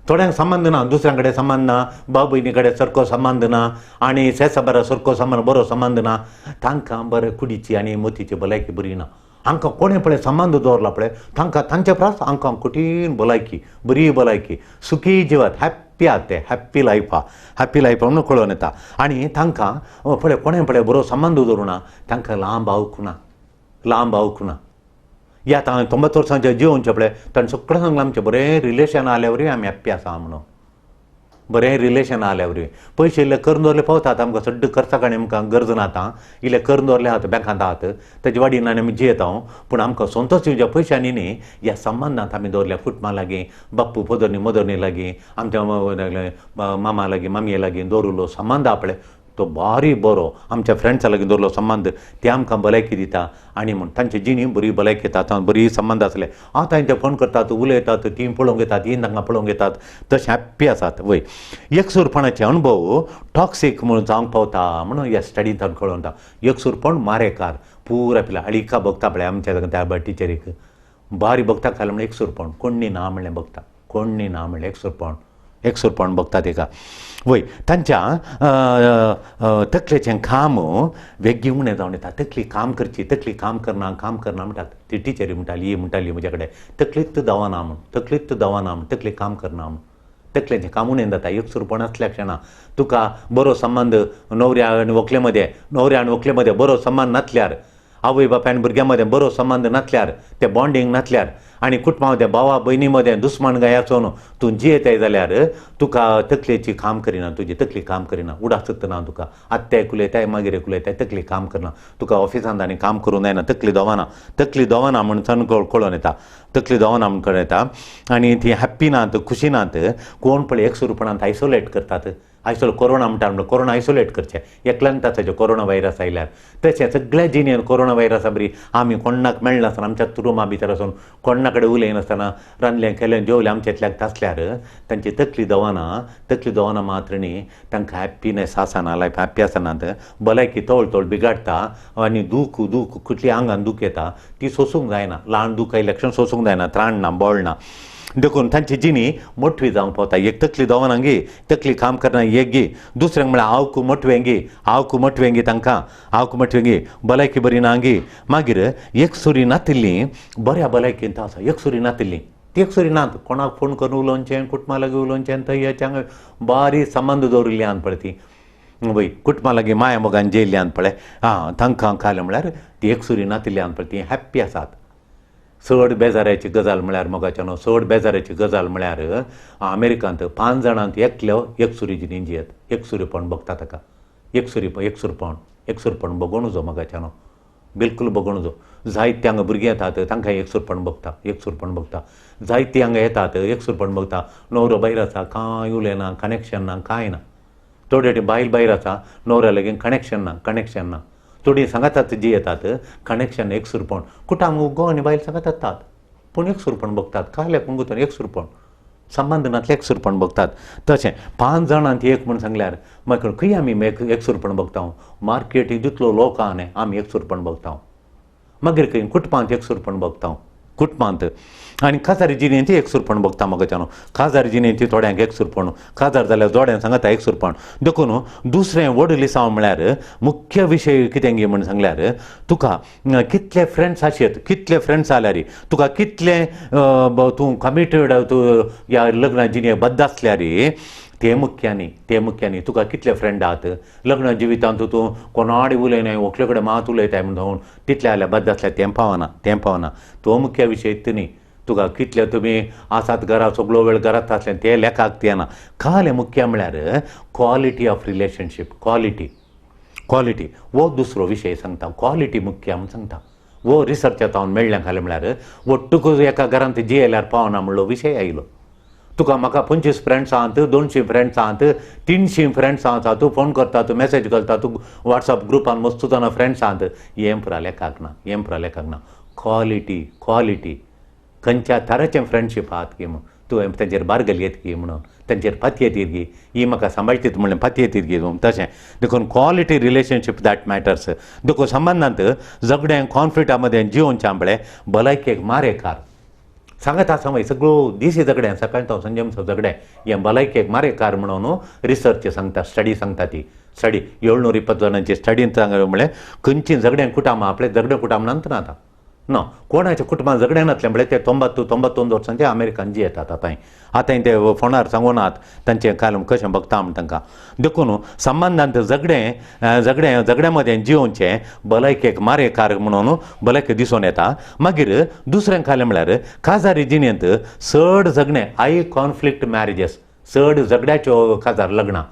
थोड्यांक संबंद ना दुसऱ्यां कडेन संबंद ना भाव भयणी कडेन सारको संबंद ना आनी सेसा बरो सारको संबंद बरो संबंद ना तांकां बरें कुडीची आनी मोतीची भलायकी बरी ना. हांकां कोणें पळय संबंद दवरला पळय तांकां तांचे प्रास हांकां कठीण भलायकी बरी भलायकी सुखी जिवात हॅप्पी आहात ते हॅप्पी लायफ आहा हॅप्पी लायफ म्हणून कळोन येता. आनी तांकां पळय कोणें पळय बरो संबंद दवरूं ना तांकां लांब आवक ना लांब आवक ना. या आतां 90 वर्सांचे जिवनचें पळय ताणें सगळें सांगलां आमचें बरें रिलेशन आल्या वरवीं आमी हॅप्पी आसा म्हणून बरें रिलेशन आल्या वरवीं पयशे इल्ले करून दवरले पावतात आमकां सड्ड खर्चाक आनी आमकां गरज ना आतां इल्ले करून दवरले आहात बँकांत आहात तेजे वाडीन आनी आमी जियेता पूण आमकां संतोश दिवच्या पयशांनी न्ही ह्या संबंदांत आमी दवरल्या कुटुंबा लागीं बाप्पू पोदरणी मदरणी लागीं आमच्या मामा लागीं मामये लागीं दवरिल्लो संबंद आहा पळय तो भारी बरो आमच्या फ्रेंड्सां लागीं दवरलो संबंद ते आमकां भलायकी दिता आनी म्हूण तांची जिणी बरी भलायकी येता आतां बरी संबंद आसले आतां ते फोन करतात उलयतात तीं पळोवंक येतात तीं तांकां पळोवंक येतात तशें हॅप्पी आसात. वय एकसूरपणाचे अणभव टॉक्सीक म्हणून जावंक पावता म्हणून ह्या स्टडींत कळोन येता. एकसूरपण मारेकार पुरा पिला अळिका भोगता पळय आमच्या त्या टिचरीक बारी भोगता खालें म्हणून एकसूरपण कोण्णी ना म्हणलें भोगता कोण्णी ना म्हणलें एकसूरपण एकसूरपण भोगता तेका. वय तांच्या तकलेचें काम वेगळी उणें जावन येता. तकली काम करची तकली काम करना काम करना म्हणटात ती टिचरी म्हणटाली ही म्हणटाली म्हज्या कडेन तकलीच दवना म्हूण तकलीच दवना म्हूण तकली काम करना म्हूण तकलेचें काम उणें जाता. एकसूरपण आसल्या क्षणा तुका बरो संबंद न्हवऱ्या आनी व्हंकले मदें न्हवऱ्या आनी व्हंकले मदें बरो संबंद नासल्यार आवय बापाय आनी भुरग्यां मदें बरो संबंद नासल्यार ते बॉन्डींग नासल्यार आनी कुटुंबा मदें भावा भयणी मदें दुस्मान गाय आसून तूं जियेताय जाल्यार तुका तकलेची काम करिना तुजी तकली काम करिना उडास ना तुका आत्याय उलयताय मागीर उलयताय तकली काम करना तुका ऑफिसांत आनी काम करूं जायना तकली दवना तकली दवना म्हण कळोन येता तकली दवना म्हण कळोन येता. आनी ती हॅप्पी नात खुशी नात कोण पळय एकसूरपणांत आयसोलेट करतात आयसोलेट कोरोना म्हणटा म्हणून कोरोना आयसोलेट करचें एकल्यान ताचें कोरोना व्हायरस आयल्यार तशें सगळ्या जिणेन कोरोना व्हायरसा बरी आमी कोणाक मेळनासतना आमच्या रुमा भितर आसून कोणा कडेन उलयनासतना रांदलें केलें जेवलें आमच्यातल्याक तासल्यार तांची तकली दवना तकली दवना मात्र न्ही तांकां हॅप्पीनेस आसना लायफ हॅप्पी आसनात भलायकी तवळ तवळ बिगाडटा आनी दूख दूख कुठली आंगान दूख येता ती सोसूंक जायना ल्हान दूख आयल्या क्षण सोसूंक जायना त्राण ना बळ ना देखून तांची जिणी मोटवी जावंक पावता एक तकली दवना गी तकली काम करना एक गी दुसरें म्हळ्यार आवक मोटवें गी आवक मोटवें गी तांकां आवक मोटवें गी भलायकी बरी ना गी मागीर एकसुरी नातिल्ली बऱ्या भलायकेंत आसा एकसुरी नातिल्ली ती एकसुरी नात कोणाक फोन करून उलोवचें कुटुंबा लागीं उलोवचें थंय हेच्या बारी संबंद दवरिल्ली आहात पळय ती वय कुटुंबा लागीं माया मोगान जेयल्ली आहात पळय आं तांकां खालें म्हळ्यार ती एकसुरी नातिल्ली आहात पळय ती हॅप्पी आसात. चड बेजाराची गजाल म्हळ्यार मोगाच्यानो चड बेजाराची गजाल म्हळ्यार अमेरिकांत 5 जाणांत एकलो एकसुरी जिणें जियेत एकसुरीपण भोगता ताका एकसुरी एकसुरपण एकसुरपण भोगोवणू जो मोगाच्यानो बिलकूल भोगोवणू जो जायते हांगा भुरगीं येतात तांकां एकसुरपण भोगता एकसुरपण भोगता जायतीं हांगा येतात एकसुरपण भोगता न्हवरो भायर आसा कांय उलयना कनेक्शन ना कांय ना थोडे बायल भायर आसा न्हवऱ्या लागीं कनेक्शन ना कनेक्शन ना थोडीं सांगातात जी येतात कनेक्शन एकसुरपण कुटांग घोव आनी बायल सांगात येतात पूण एकसुरपण भोगतात काल्याक मुगो एकसुरपण संबंद नातलें एकसुरपण भोगतात तशें 5 जाणांत एक म्हूण सांगल्यार मागीर खंय आमी एकसुरपण भोगता मार्केटी जितलो लोक आहा न्ही आमी एकसुरपण भोगता मागीर खंय कुटुंबांत एकसुरपण भोगता कुटुंबांत आनी काजारी जिणेंत एकसुरपण भोगता म्हाका काजार जिणेंत थोड्यांक एकसुरपण काजार जाल्यार जोड्यांक सांगता एकसुरपण देखून दुसरें व्हड लिसांव म्हळ्यार मुख्य विशय कितें गी म्हूण सांगल्यार तुका कितले फ्रेंड्स आशेत कितले फ्रेंड्स आल्यार तुका कितले तूं कमिटेड तूं ह्या लग्ना जिणे बद्द आसल्यार ते मुख्य न्ही ते मुख्य न्ही तुका कितले फ्रेंड आहात लग्न जिवितांत तूं कोणाडे उलयनाय व्हंकले कडेन मात उलयताय म्हणून तितले जाल्यार बद्द आसल्यार तें पावना तें पावना तो मुख्य विशय न्ही तुका कितले तुमी आसात घरा सगळो वेळ घरांत आसलें ते लेखाक ते ना कालें मुख्य म्हळ्यार quality of relationship quality quality हो दुसरो विशय सांगता क्वॉलिटी मुख्य म्हूण सांगता वो रिसर्च जावन मेळ्ळें खालें म्हळ्यार ಒಟ್ಟುकूच एका घरांत जियेल्यार पावना म्हणलो विशय आयलो तुका म्हाका 25 फ्रेंड्स आहात 200 फ्रेंड्स आहात 300 फ्रेंड्स आहात तूं फोन करता तूं मॅसेज घालता तूं वॉट्सअप ग्रुपान मस्त जाणां फ्रेंड्स आहात हें पुरा लेखाक ना हें पुरा लेखाक ना क्वॉलिटी क्वॉलिटी खंयच्या तराचें फ्रेंडशीप आहात की म्हूण तूं तांचेर बारगल येत की म्हणून तांचेर पातयेत गी ही म्हाका सांबाळटीत म्हणलें पातयेत गी तशें देखून क्वॉलिटी रिलेशनशीप that matters देखून संबंदांत झगडें कॉन्फ्लिक्टा मदें जिवनचें आंबळे भलायकेक मारेकार सांगत आसा मागीर सगळो दीस झगडें सकाळीं तो संजे झगडें हें भलायकेक मारेकार म्हणून रिसर्च सांगता स्टडी सांगता ती स्टडी 720 जाणांची स्टडीन सांग म्हळ्यार खंयची झगडें कुटामां आपलें झगडें कुटाम नंतर आतां ना कोणाच्या कुटुंबान झगडें नातलें म्हळ्यार ते 92 वर्सांचे अमेरिकन जी येतात आतांय आतांय ते फोनार सांगूनात तांचें काल कशें बगता म्हण तांकां देखून संबंदांत झगडें झगडें झगड्या मदें जिवनचें भलायकेक मारेकार म्हणून भलायके दिसून येता. मागीर दुसरें कालें म्हळ्यार काजारी जिणेंत चड झगडें हाय कॉन्फ्लिक्ट मॅरेजीस चड झगड्याच्यो काजार लग्नां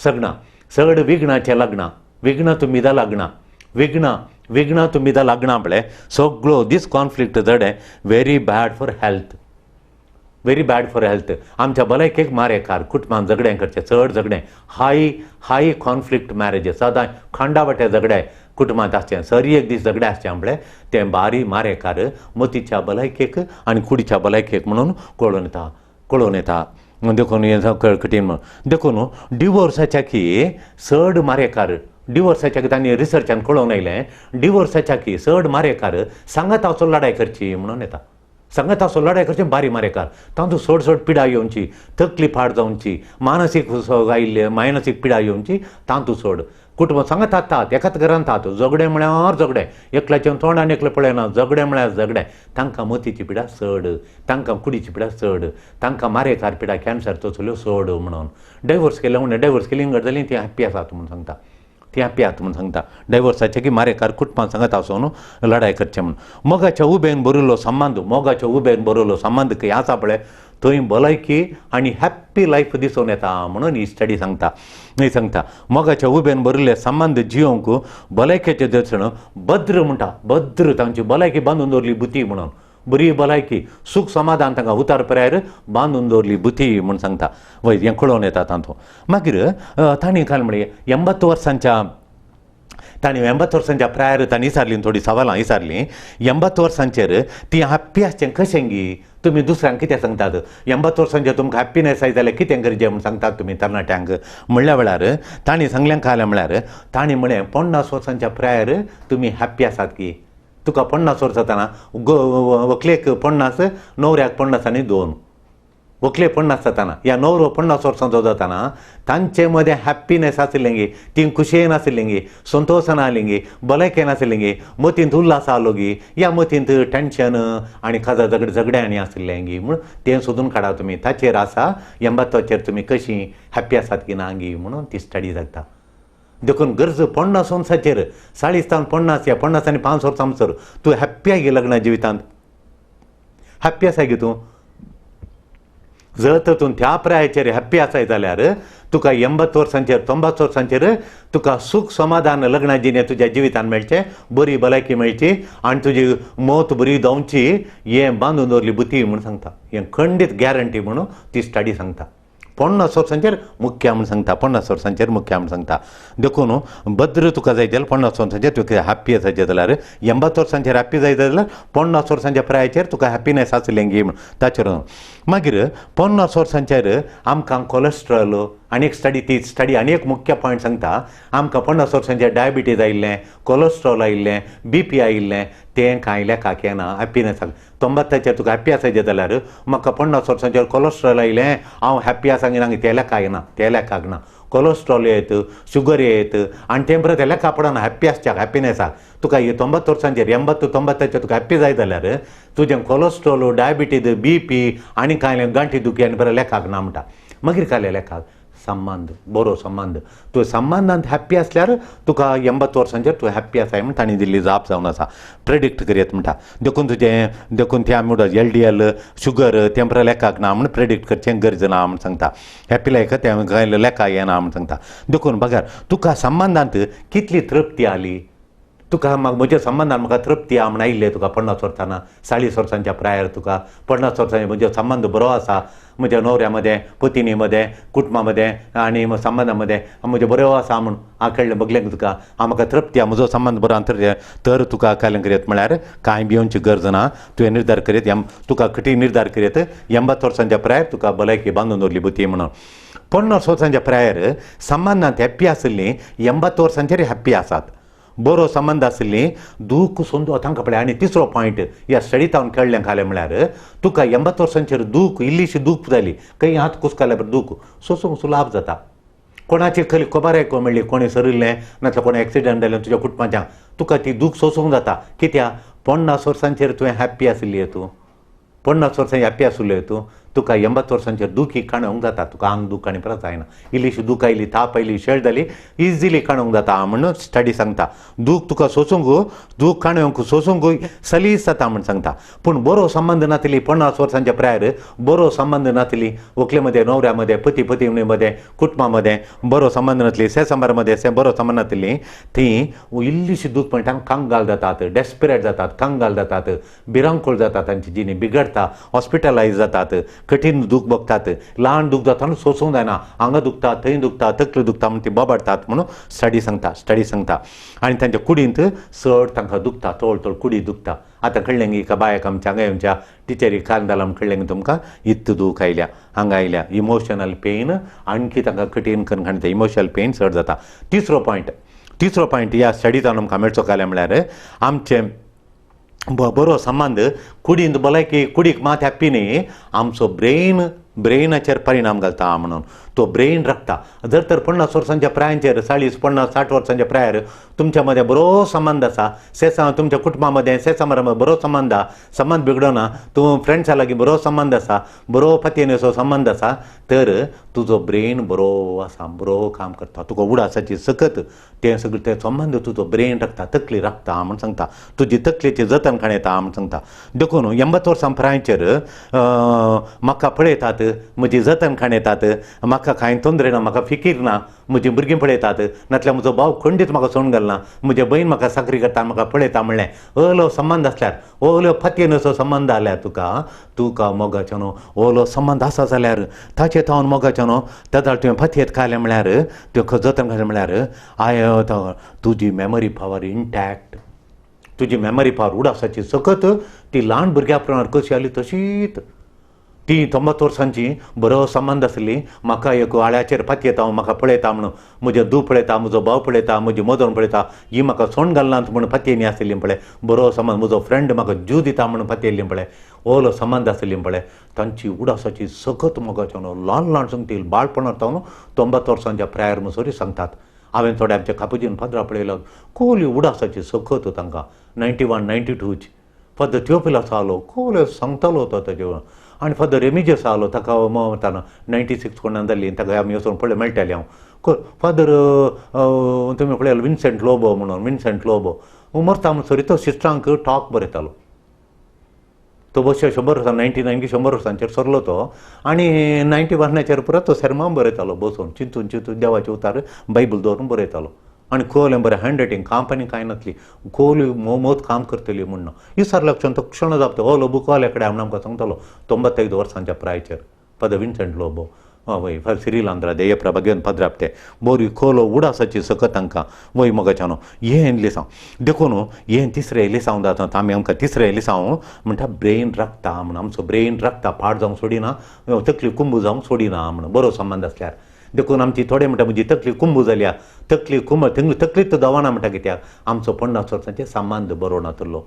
सगणां चड विघ्नाचें लग्नां विघ्नां तुमिदां लग्नां विघ्नां विघ्नां तुमिदां लग्नां पळय सगळो दीस कॉन्फ्लिक्ट जडे very bad for health very bad for health आमच्या भलायकेक मारेकार कुटुंबान झगडें करचें चड झगडें हाय हाय कॉन्फ्लिक्ट मॅरेजीस सदां खांडा वांट्या झगडें कुटुंबांत आसचें सरी एक दीस झगडें आसचें म्हळ्यार तें बारी मारेकार मतीच्या भलायकेक आनी कुडीच्या भलायकेक म्हणून कळून येता कळून येता. देखून हें कठीण म्हणून देखून डिवोर्साच्या की चड मारेकार डिवोर्साच्या की तांणी रिसर्चान कळोवन आयलें डिवोर्साच्या की चड मारेकार सांगात हांव लडाय करची म्हणून येता सांगात हांव लडाय करची बारी मारेकार तातूंत चड चड पिडा येवची तकली फाट जावची मानसीक आयिल्ले मानसीक पिडा येवची तातूंत चड कुटुंब सांगत आतात एकाच घरांत आहात झगडें म्हळ्यार झगडें एकल्याचें तोंड आनी एकलें पळयना झगडें म्हळ्यार झगडें तांकां मतीची पिडा चड तांकां कुडीची पिडा चड तांकां मारेकार पिडा कॅन्सर तसल्यो चड म्हणून डायवोर्स केलें म्हणून डायवोर्स केली घट जाली ती हॅप्पी आसात म्हणून सांगता ती हॅप्पी आहात म्हणून सांगता डायवोर्साचे की मारेकार कुटुंबान सांगत आसून लडाय करचें म्हणून मोगाच्या उबेन बरयल्लो संबंद मोगाच्या उबेन बरयल्लो संबंद खंय आसा पळय थंय भलायकी आनी हॅप्पी लायफ दिसून येता म्हणून ही स्टडी सांगता ही सांगता मोगाच्या उबेन बरयल्ले संबंद जिवंक भलायकेचें दर्शन भद्र म्हणटा भद्र तांची भलायकी बांदून दवरली बुती म्हणून बरी भलायकी सूख समाधान तांकां उतार पर्यार बांदून दवरली बुती म्हूण सांगता वय हें कळोवन येता तातूंत. मागीर तांणी काल म्हळें 80 वर्सांच्या तांणी 80 वर्सांच्या प्रायर तांणी विचारलीं थोडीं सवालां विचारलीं 80 वर्सांचेर ती हॅप्पी आसचें कशें गी तुमी दुसऱ्यांक कितें सांगतात 80 वर्सांचेर तुमकां हॅप्पीनेस आयज जाल्यार कितें करचें म्हूण सांगतात तुमी तरणाट्यांक म्हणल्या वेळार तांणी सांगलें कालें म्हळ्यार तांणी म्हळें 50 वर्सांच्या प्रायर तुमी हॅप्पी आसात की तुका 50 वर्सां जाताना व्हंकलेक 50 न्हवऱ्याक 50 आनी 2 व्हंकले 50 जाताना ह्या न्हवरो 50 वर्सांचो जाताना तांचे मदें हॅप्पीनेस आशिल्लें गी ती खुशयेन आशिल्लें गी संतोशान आसलें गी भलायकेन आशिल्लें गी मतींत उल्हास आसलो गी ह्या मतींत टेंशन आनी काजा झगड झगड्यांनी आशिल्लें गी म्हूण तें सोदून काडा तुमी ताचेर आसा 80चेर तुमी कशीं हॅप्पी आसात की ना गी म्हणून ती स्टडी जाता. देखून गरज 50 वर्सांचेर 40 तावन 50 या 50 आनी 5 वर्सां म्हणसर तूं हॅप्पी आसा गे लग्न जिवितांत हॅप्पी आसा गे तूं जर तर तूं त्या प्रायाचेर हॅप्पी आसाय जाल्यार तुका 80 वर्सांचेर 90 वर्सांचेर तुका सूख समाधान लग्ना जिणें तुज्या जिवितान मेळचें बरी भलायकी मेळची आनी तुजी मौत बरी जावची हें बांदून दवरली बुती म्हूण सांगता. हें खंडीत गॅरंटी म्हणून ती स्टडी सांगता. 50 वर्सांचेर मुख्य म्हूण सांगता 50 वर्सांचेर मुख्य म्हूण सांगता. देखून भद्र तुका जाय जाल्यार 50 वर्सांचेर तुका हॅप्पी आसायचें जाल्यार 80 वर्सांचेर हॅप्पी जाय जाल्यार 50 वर्सांच्या प्रायाचेर तुका हॅप्पीनेस आसलें गी म्हूण ताचेर. मागीर 50 वर्सांचेर आमकां कोलेस्ट्रॉल आनी एक स्टडी ती स्टडी आनी एक मुख्य पॉयंट सांगता आमकां 50 वर्सांचेर डायबिटीज आयिल्लें कोलेस्ट्रॉल आयिल्लें बीपी आयिल्लें तें कांय लेखाक येना हॅप्पीनेसाक. 90चेर तुका हॅप्पी आसायचें जाल्यार म्हाका 50 वर्सांचेर कोलेस्ट्रॉल आयलें हांव हॅप्पी आसा की ना तें लेखाक येना तें लेखाक ना. कोलेस्ट्रॉल येत शुगर येत आनी तें परत लेखा पडना हॅप्पी आसच्याक हॅप्पीनेसाक. तुका 90 वर्सांचेर 80 90चेर तुका हॅप्पी जाय जाल्यार तुजें कोलेस्ट्रॉल डायबिटीज बीपी आनी कांय गांठी दुखी आनी बरें लेखाक ना म्हणटा. मागीर कांय लेखाक संबंद बरो संबंद तूं संबंदांत हॅप्पी आसल्यार तुका 80 वर्सांचेर तूं हॅप्पी आसाय म्हूण तांणी दिल्ली जाप जावन आसा प्रेडिक्ट करयत म्हणटा. देखून तुजें देखून तें आमी म्हणटा LDL sugar तें बरें लेखाक ना म्हूण प्रेडिक्ट करचें गरज ना म्हूण सांगता. हॅप्पी लायक तें कांय लेखा येना म्हूण सांगता. देखून बघार तुका संबंदांत कितली तृप्ती आली तुका म्हज्या संबंदान म्हाका तृप्ती आहा म्हण आयिल्लें तुका 50 वर्सां 40 वर्सांच्या प्रायर तुका 50 वर्सांचे म्हजो संबंद बरो आसा म्हज्या न्हवऱ्या मदें पतिनी मदें कुटुंबा मदें आनी संबंदा मदें म्हजें बरो आसा म्हूण हांव कळ्ळें बगलें तुका हांव म्हाका तृप्ती आहा म्हजो संबंद बरो आहा तर तुका कालें करयत म्हळ्यार कांय भिवची गरज ना. तुवें निर्धार करयत तुका कठीण निर्धार करयत 80 वर्सांच्या प्रायर तुका भलायकी बांदून दवरली बुती म्हणून. 50 वर्सांच्या प्रायर संबंदांत हॅप्पी आशिल्लीं 80 वर्सांचेर हॅप्पी आसात बरो संबंद आशिल्ली दूख सोंदो तांकां पळय. आनी तिसरो पॉयंट ह्या स्टडीतावन कळ्ळें खालें म्हळ्यार तुका 80 वर्सांचेर दूख इल्लीशी दूख जाली खंय हात कुसकाल्यार दूख सोसूंक सुलाभ जाता. कोणाची खरी खबर आयकूंक मेळ्ळी कोणी सरिल्लें नाजाल्यार कोणें एक्सिडंट जालें तुज्या कुटुंबाच्या तुका ती दूख सोसूंक जाता. कित्याक 50 वर्सांचेर तुवें हॅप्पी आशिल्ली तूं 50 वर्सां हॅप्पी आशिल्ल्यो तूं तुका 80 वर्सांचेर दुखी काणूंक जाता तुका आंग दूख आनी परत जायना इल्लीशी दूख आयली ताप आयली शेळ जाली इजिली काणूंक जाता म्हूण स्टडी सांगता. दूख तुका सोसूंक दूख काणूंक सोसूंक सलीस जाता म्हूण सांगता. पूण बरो संबंद नातली 50 वर्सांच्या प्रायर बरो संबंद नातली व्हंकले मदें न्हवऱ्या मदें पती पत्नी मदें कुटुंबा मदें बरो संबंद नातली सेसंबार मदें से बरो संबंद नातली ती इल्लीशी दूख म्हणटा कंगाल जातात डेस्परेट जातात कंगाल जातात भिरांकूळ जातात तांची जिणी बिगडटा हॉस्पिटलायज जातात कठीण दूख भोगतात ल्हान दूख जाता न्हू सोसूंक जायना हांगा दुखता थंय दुखता तकली दुखता म्हूण ती बोबाडटात म्हणून स्टडी सांगता स्टडी सांगता. आनी तांच्या कुडींत चड तांकां दुखता तोळ तोळ कुडी दुखता. आतां कळ्ळें गी एका बायक आमच्या हांगा येवच्या टिचरी कान जालां म्हूण कळ्ळें गी तुमकां इत्त दूख आयल्या हांगा आयल्या इमोशनल पेन आणखी तांकां कठीण करून काडटा इमोशनल पेन चड जाता. तिसरो पॉयंट ह्या स्टडींत आमकां मेळचो काय म्हळ्यार आमचें बरो संबंद कुडींत भलायकी कुडीक मात हॅप्पी न्ही आमचो ब्रेनाचेर परिणाम घालता म्हणून तो ब्रेन राखता. जर तर 50 वर्सांच्या प्रायांचेर 40 50 60 वर्सांच्या प्रायर तुमच्या मदें बरो संबंद आसा सेसा तुमच्या कुटुंबा मदें सेसा बरो संबंद आसा संबंद बिगडना तूं फ्रेंड्सा लागीं बरो संबंद आसा बरो पतीनेचो संबंद आसा तर तुजो ब्रेन बरो आसा बरो काम करता तुका उडासाची सकत तें सगळें ते संबंद तुजो ब्रेन राखता तकली राखता म्हूण सांगता तुजी तकलेची जतन काडटा म्हूण सांगता. देखून 80 वर्सां प्रायांचेर म्हाका पळयतात म्हजी जतनखाण येतात, म्हाका कांय तोंदरे ना, म्हाका फिकीर ना, म्हजीं भुरगीं पळयतात, नातल्यार म्हजो भाव खंडीत म्हाका सोडून घालना, म्हजे भयण म्हाका साकरी करता, म्हाका पळयता म्हणलें ओलो संबंद आसल्यार, ओलो फातयेन असो संबंद आल्यार तुका तुका मोगाचो न्हू ओलो संबंद आसा जाल्यार ताचे तावन मोगाचो न्हू तेदाळ तुवें फातयेत खालें म्हळ्यार तुवें जतन खालें म्हळ्यार I तुजी मेमरी पावर इंटॅक्ट, तुजी मेमरी पावर उडासाची सकत ती ल्हान भुरग्या प्रमाण कशी आली तशीच. ती 90 वर्सांची बरो संबंद आसली, म्हाका एक आळ्याचेर पातयेता हांव, म्हाका पळयता म्हणून, म्हजे धूव पळयता, म्हजो भाव पळयता, म्हजी मदण पळयता, ही म्हाका सोंड घालनात म्हूण पातयेनी आसली पळय, बरो संबंद, म्हजो फ्रेंड म्हाका जीव दिता म्हणून पातयेल्ली पळय, ओलो संबंद आसली पळय, तांची उडासाची सकत मोगाचो न्हू ल्हान ल्हान सांगतील बाळपणार तावन 90 वर्सांच्या प्रायर मुसोरी सांगतात. हांवें थोडे आमच्या कापुजीन फादरा पळयलो, कोली उडासाची सकत तांकां 91 92 फादर थियोफिलास आलो, कोले सांगतालो तो ताजे. आनी फादर रेमिजस आलो, ताका म्हणटाना 96 कोणान जाल्ली, ताका आमी वचून पळय मेळटाले हांव. फादर तुमी पळयलो विन्सेंट लोबो म्हणून, विन्सेंट लोबो मरता म्हणसर तो सिस्टरांक टॉक बरयतालो, तो बशे 100 वर्सां 99 की 100 वर्सांचेर सरलो तो, आनी 91 पुरो तो सेर्मांव बरयतालो बसून चिंतून चिंतून देवाचे उतार बायबल दवरून बरयतालो. आनी कोलें बरें हँड रायटींग काम आनी कांय नासली, कोली मोत काम करतली म्हूण ना विसरल्या क्षण तो क्षण जाता ओलो बुक वाल्या कडेन म्हण आमकां सांगतालो 95 वर्सांच्या प्रायचेर फादर विन्सेंट लोबो वय फादर सिरील आंद्रादे देयप्रभा घेवन पद्राप ते बोरी खोलो उडासाची सकत तांकां वय मोगाच्यानो हें लिसांव. देखून हें तिसरें लिसांव जाता आमी आमकां तिसरें लिसांव म्हणटा ब्रेन रगता म्हण, आमचो ब्रेन रगता पाड जावंक सोडिना, तकली कुंबू जावंक सोडिना म्हण बरो संबंद आसल्यार. देखून आमची थोडे म्हणटा म्हजी तकली कुंबू जाल्या, तकली कुंब तकलीच दवरना म्हणटा, कित्याक आमचो 50 वर्सांचे संबंद बरो नातलो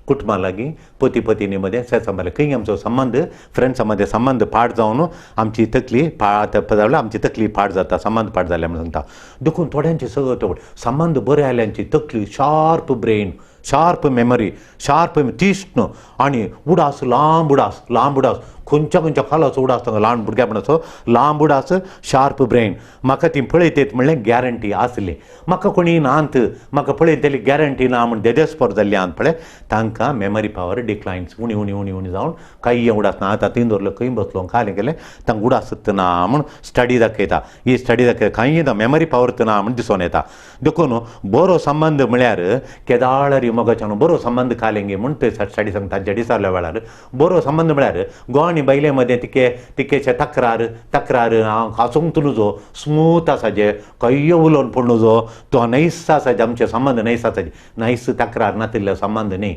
कुटुंबा लागीं, पती पत्नी मदें सेसां खंय आमचो संबंद फ्रेंड्सां मदें संबंद पाड जावन आमची तकली पाड जाल्यार आमची तकली पाड जाता, संबंद पाड जाल्या म्हूण सांगता. देखून थोड्यांचे सगळं संबंद बरे आयल्यांची तकली sharp brain, sharp memory, sharp तीक्ष्ण आनी उडास, लांब उडास, लांब उडास, खंयच्या खंयच्या खालाचो उडास तांकां ल्हान भुरग्यापणाचो लांब उडास, शार्प ब्रेन. म्हाका ती पळयतेत म्हणलें गॅरंटी आसली, म्हाका कोणी नात म्हाका पळयतली गॅरंटी ना म्हण देदेस्पोर जाल्ली आहात पळय, तांकां मेमरी पावर डिक्लायन्स उणी उणी उणी उणी जावन कांय उडास ना. आतां थंय दवरलो खंय बसलो खालें गेलें तांकां उडास ना म्हूण स्टडी दाखयता, ही स्टडी दाखयता कांय ना मेमरी पावर ना म्हूण दिसून येता. देखून बरो संबंद म्हळ्यार केदाळारी मोगाच्यान बरो संबंद खालेंगे म्हूण ते स्टडी सांगता तांच्या दिसावल्या वेळार. बरो संबंद म्हळ्यार गोवा आनी बायले मदें तिके तिकेचे तक्रार तक्रार हांव हासूंक नुजो, स्मूथ आसा जे खंय उलोवन पडूं नुजो, तो नैस आसा जे आमचे संबंद नैस आसा, नैस तक्रार नातिल्लो संबंद न्ही.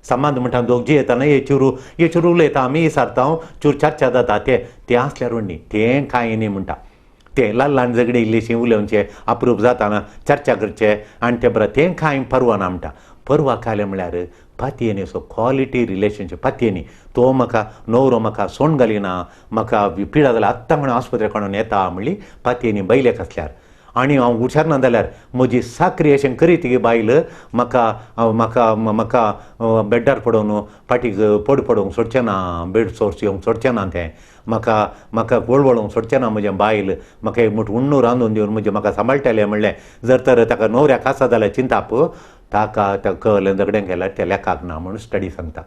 संबंद म्हणटा दोग जी येता न्हय, हे चिरू हे चिरू उलयता आमी विसारता, चूर चर्चा जाता ते तें आसल्यार न्ही तें कांय न्ही म्हणटा, तें ल्हान ल्हान झगडी इल्लीशी उलोवचें अप्रूप जाताना चर्चा करचें आनी तें बरें तें कांय परवा ना म्हणटा. परवा खालें म्हळ्यार पातयेनी असो क्वॉलिटी रिलेशनशीप पातयेनी, तो म्हाका न्हवरो म्हाका सोंड घालिना, म्हाका पिडा जाल्यार आत्तां म्हणून आस्पत्रे काडून येता म्हणली पातयेनी बायलेक आसल्यार, आनी हांव हुशार ना जाल्यार म्हजी साकरी अशें करीत गी बायल म्हाका म्हाका म्हाका बेड्डार पडोवन फाटीक पड पडोवंक सोडचें ना, बेड सोर्स येवंक सोडचें ना, तें म्हाका म्हाका वळवळोवंक सोडचें ना, म्हजें बायल म्हाका एक मुठ उण्णू रांदून दिवन म्हजें म्हाका सांबाळटलें म्हणलें जर तर ताका न्हवऱ्याक आसा जाल्यार चिंताप ताका त्या कळ्ळें झगडें केल्यार तें लेखाक ना म्हणून स्टडी सांगता,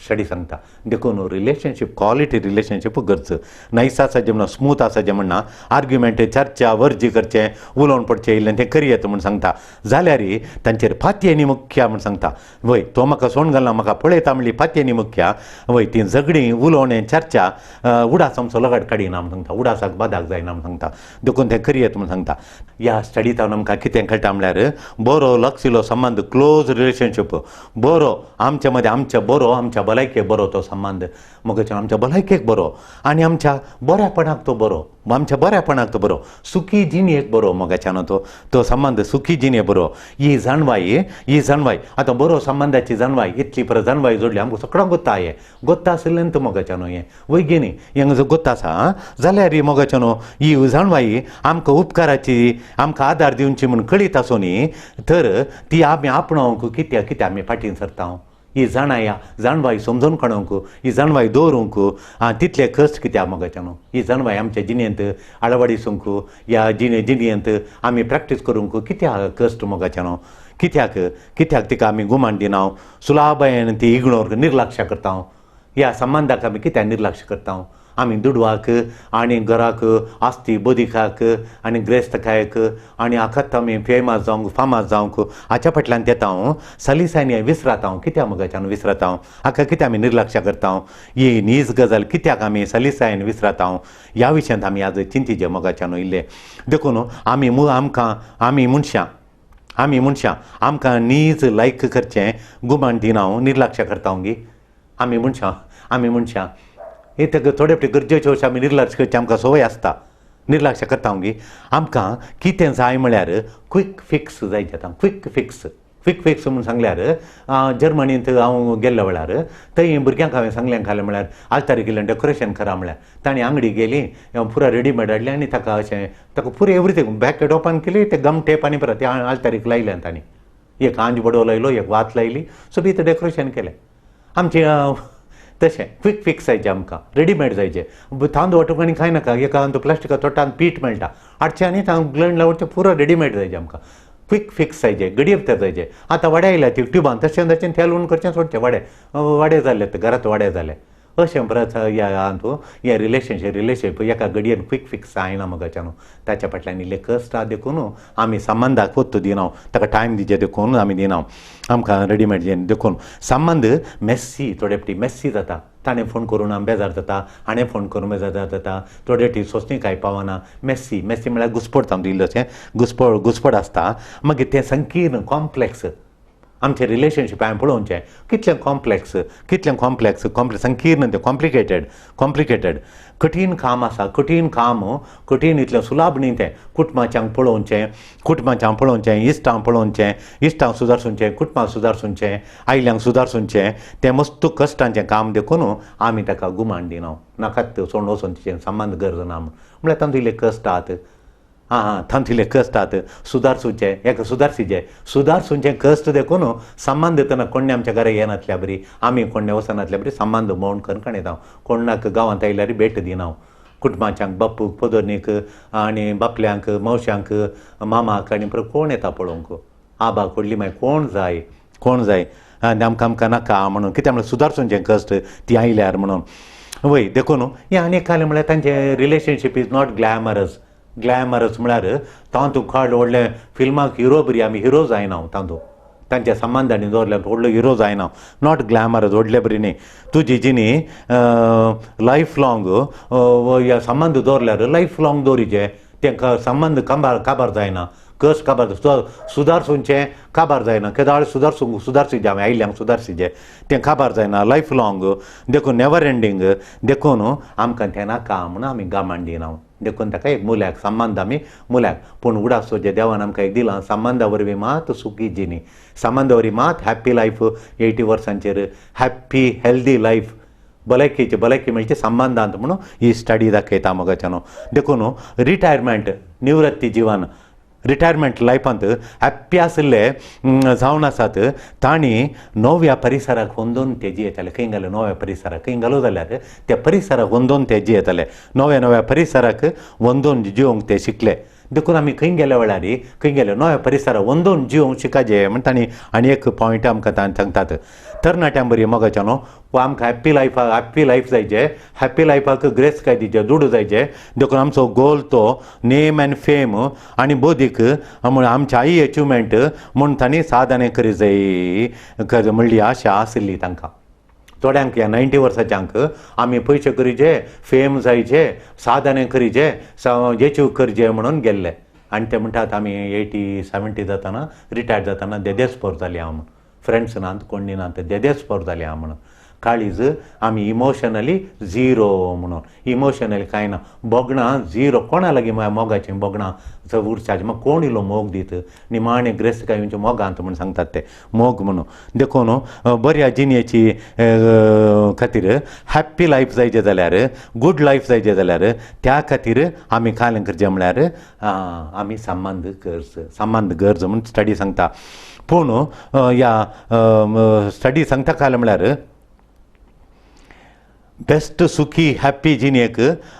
स्टडी सांगता. देखून रिलेशनशीप क्वॉलिटी रिलेशनशीप गरज नायस आसाचें म्हणून स्मूथ आसाचें म्हणना, आर्ग्युमेंट चर्चा वर्जी करचें उलोवन पडचें इल्लें तें करयेत म्हूण सांगता, जाल्यार तांचेर फातयेनी मुख्य म्हूण सांगता. वय तो म्हाका सोंड घालना म्हाका पळयता म्हणली फातयेनी मुख्य, वय ती झगडीं उलोवणें चर्चा उडास आमचो लगड काडिना म्हूण सांगता, उडासाक बादाक जायना म्हूण सांगता, देखून तें करयेत म्हूण सांगता. ह्या स्टडींत आमकां कितें कळटा म्हणल्यार बरो लक्षिलो संबंद, क्लोज रिलेशनशीप बरो आमच्या मदें, आमच्या बरो आमच्या भलायकेक बरो तो संबंद, मगच्या आमच्या भलायकेक बरो आनी आमच्या बऱ्यापणाक तो बरो, आमच्या बऱ्यापणाक तो बरो, सुखी जिणेक बरो मोगाच्यान तो तो संबंद सुखी जिणे बरो. ही जाणवाय, ही जाणवाय आतां बरो संबंदाची जाणवाय इतली परत जाणवाय जोडली आमकां सगळ्यांक गोत्ता, हें गोत्ता आशिल्लें न्हू मोगाच्यान हें वय न्ही हें गोत्ता आसा जाल्यार ही मोगाच्यान ही जाणवाय आमकां उपकाराची आमकां आदार दिवची म्हूण कळीत आसूं न्ही, तर ती आमी आपणावंक कित्याक कित्याक आमी फाटीं सरता. ही जाणाय जाणवाय समजून काडूंक, ही जाणवाय दवरूंक तितले कश्ट कित्याक मोगाच्यान, ही जाणवाय आमच्या जिणेंत आळवाडिसूंक ह्या जिणे जिणेंत आमी प्रॅक्टीस करूंक कित्याक कश्ट मोगाच्यान, कित्याक कित्याक तिका आमी गुमान दिना, सुलाबायेन ती इग्नोर निर्लक्ष करता, ह्या संबंदाक आमी कित्याक निर्लक्ष करता. आमी दुडवाक आनी घराक आस्ती बोदिकाक आनी ग्रेस्तकायक आनी आखात आमी फेमस जावंक फामाद जावंक हाच्या फाटल्यान येता हांव सलीसायन हें विसरात हांव. कित्याक मगाच्यान विसरात हांव? हाका कित्याक आमी निर्लक्ष करता हांव? ही नीज गजाल कित्याक आमी सलीसायन विसरात हांव? ह्या विशयांत आमी आज चिंतीचे मोगाच्यान इल्ले. देखून आमी आमकां आमी मनशां आमी मनशां आमकां नीज लायक करचें गुमान दिना हांव, निर्लक्ष करता हांव गी. आमी मनशां आमी मनशां हे ताका थोडे फावटी गरजेच्यो अशें आमी निर्लक्ष करचें आमकां संवय आसता, निर्लक्ष करता हांव गी. आमकां कितें जाय म्हळ्यार क्विक फिक्स जाय जाता. क्विक फिक्स क्विक फिक्स म्हूण सांगल्यार जर्मनींत हांव गेल्ल्या वेळार थंय भुरग्यांक हांवें सांगलें घालें म्हळ्यार आल्तारीक इल्लें डेकोरेशन करा म्हळ्यार तांणी आंगडी गेली, पुरा रेडीमेड हाडलें आनी ताका अशें ताका पुरो एवरीथींग बॅकेट ओपन केली, ते गम टेप आनी परत ते आल्तारीक लायलें तांणी. एक आंज बडो लायलो, एक वात लायली, सगळीं तें डेकोरेशन केलें. आमचें तशें क्विक फिक्स जायचें आमकां, रेडीमेड जायचें. तांदूळ वांटूंक आनी कांय नाका, एका प्लास्टिका तोटान पीठ मेळटा हाडचें आनी ग्लंड लावचें, पुरो रेडीमेड जायचें आमकां. क्विक फिक्स जायचे, घडये भितर जायचे. आतां वडे आयल्या ती ट्युबान तशें तशें तेल करचें सोडचें, वडे वडे जाले घरांत वडे जाले. अशें परत ह्या हातूं हें रिलेशनशीप रिलेशनशीप एका घडयेन क्विक फिक्स जायना मगाच्यान. ताच्या फाटल्यान इल्लें कश्ट आहा देखून आमी संबंदाक वत्तू दिना, ताका टायम दिवचें देखून आमी दिना आमकां रेडीमेड जें. देखून संबंद मेस्सी थोडे फावटी मेस्सी जाता. ताणें फोन करून आमी बेजार जाता, हाणें फोन करून बेजार जाता, थोडे फावटी सोंसणीकाय पावना. मेस्सी मेस्सी म्हळ्यार घुसपड, तांतूं इल्लोशें घुसपड घुसपड आसता. मागीर तें संकीर्ण कॉम्प्लेक्स आमचें रिलेशनशीप हांवें पळोवचें कितलें कॉम्प्लेक्स कितलें कॉम्प्लेक्स कॉम्प्लेक्स संकीर्ण तें कॉम्प्लिकेटेड कॉम्प्लिकेटेड कठीण काम आसा, कठीण काम कठीण इतलें सुलाभ न्ही तें. कुटुंबाच्यांक पळोवचें, कुटुंबाच्यांक पळोवचें, इश्टांक पळोवचें, इश्टांक सुदारसुचें, कुटुंबाक सुदारसुचें, आयल्यांक सुदारसुचें, तें मस्त कश्टांचें काम देखून आमी ताका गुमान दिना. नाकात सोडून वचून तिचें संबंद गरज ना म्हळ्यार तातूंत इल्ले कश्ट आहात. आं हां तातूंत इल्ले कश्ट आहात, सुदारसुचें एका सुदारसीचें सुदारसुचें कश्ट देखून संबंद येतना कोण्णें आमच्या घरा येनातल्या बरी, आमी कोण्णें वचनातल्या बरी संबंद मोड करून काडयता. कोणाक गांवांत आयल्यार भेट दिना, कुटुंबाच्यांक बापूक पदरनीक आनी बापल्यांक मावश्यांक मामाक आनी परत कोण येता पळोवंक आबाक व्हडली मागीर कोण जाय कोण जाय आनी आमकां आमकां नाका म्हणून कित्याक म्हळ्यार सुदारसुचें कश्ट ती आयल्यार म्हणून वय. देखून हें आनी एक कालें म्हळ्यार तांचें relationship is not glamorous. Glamorous म्हळ्यार तातूंत काड व्हडलें फिल्माक हिरो बरी आमी हिरो जायना तातूंत तांच्या संबंदांनी दवरल्यार व्हडलो हिरो जायना, not glamorous व्हडले बरी न्ही. तुजी जिणी लायफ लाँग ह्या संबंद दवरल्यार लायफ लाँग दवरिचे, तांकां संबंद काबार काबार जायना, कस काबार सुदारसुचें काबार जायना, केदाळ सुदारसूंक सुदारसीचे आमी आयल्यांक सुदारसीचे तें काबार जायना लायफ लाँग. देखून नेवर एंडींग. देखून आमकां तें नाका म्हणून आमी गामान दिना. देखून ताका एक मुल्याक संबंद आमी मुल्याक. पूण उडास जे देवान आमकां एक दिलां संबंदा वरवीं मात सुखी जिणी, संबंदा वरवीं मात हॅप्पी लायफ 80 वर्सांचेर हॅप्पी हेल्दी लायफ भलायकेची भलायकी मेळची संबंदांत म्हणून ही स्टडी दाखयता मोगाच्यानो. देखून रिटायरमेंट निवृत्ती जिवन रिटायरमेंट लायफांत हॅप्पी आशिल्ले जावन आसात तांणी नव्या परिसराक होंदोवन ते जियेताले. खंय घाले नव्या परिसराक खंय घालो जाल्यार त्या परिसराक होंदोवन ते जियेताले, नव्या नव्या परिसराक होंदोवन जिवंक ते शिकले. देखून आमी खंय गेल्या वेळार खंय गेले नव्या परिसराक होंदोवन जिवंक शिकाजे म्हण तांणी आनी एक पॉयंट आमकां तांणी सांगतात. तरणाट्यां बरी मोगाच्या न्हू आमकां हॅप्पी लायफ हॅप्पी लायफ जायचे, हॅप्पी लायफाक ग्रेस काय दिवचे दुडू जायचे. देखून आमचो गोल तो नेम एंड फेम आनी बोधीक म्हण आमची आई एचिवमेंट म्हूण तांणी साधने करी जाय म्हणली आशा आशिल्ली तांकां. थोड्यांक ह्या 90 वर्साच्यांक आमी पयशे करीचे फेम जायचे साधने करीचे एचीव करचे म्हणून गेल्ले आनी ते म्हणटात आमी 80 70 जाताना रिटायर्ड जाताना देदेच पोर जाली हांव म्हूण, फ्रेंड्स नात कोण नात देदेच पोर जाली हांव म्हणून. काळीज आमी इमोशनली झिरो म्हणून, इमोशनली कांय ना, भोगणां झिरो, कोणा लागीं मोगाचीं भोगणां उरचाचीं म्हाका कोण इल्लो मोग दीत निमाणे ग्रेस्तकायेच्या मोगांत म्हूण सांगतात ते मोग म्हणून. देखून बऱ्या जिणेची खातीर हॅप्पी लायफ जायचें जाल्यार गूड लायफ जायचें जाल्यार त्या खातीर आमी कांय करचें म्हळ्यार आमी संबंद गरज संबंद गरज म्हूण स्टडी सांगता. पूण ह्या स्टडी सांगता काय म्हळ्यार बेस्ट सुखी हॅप्पी जिणेक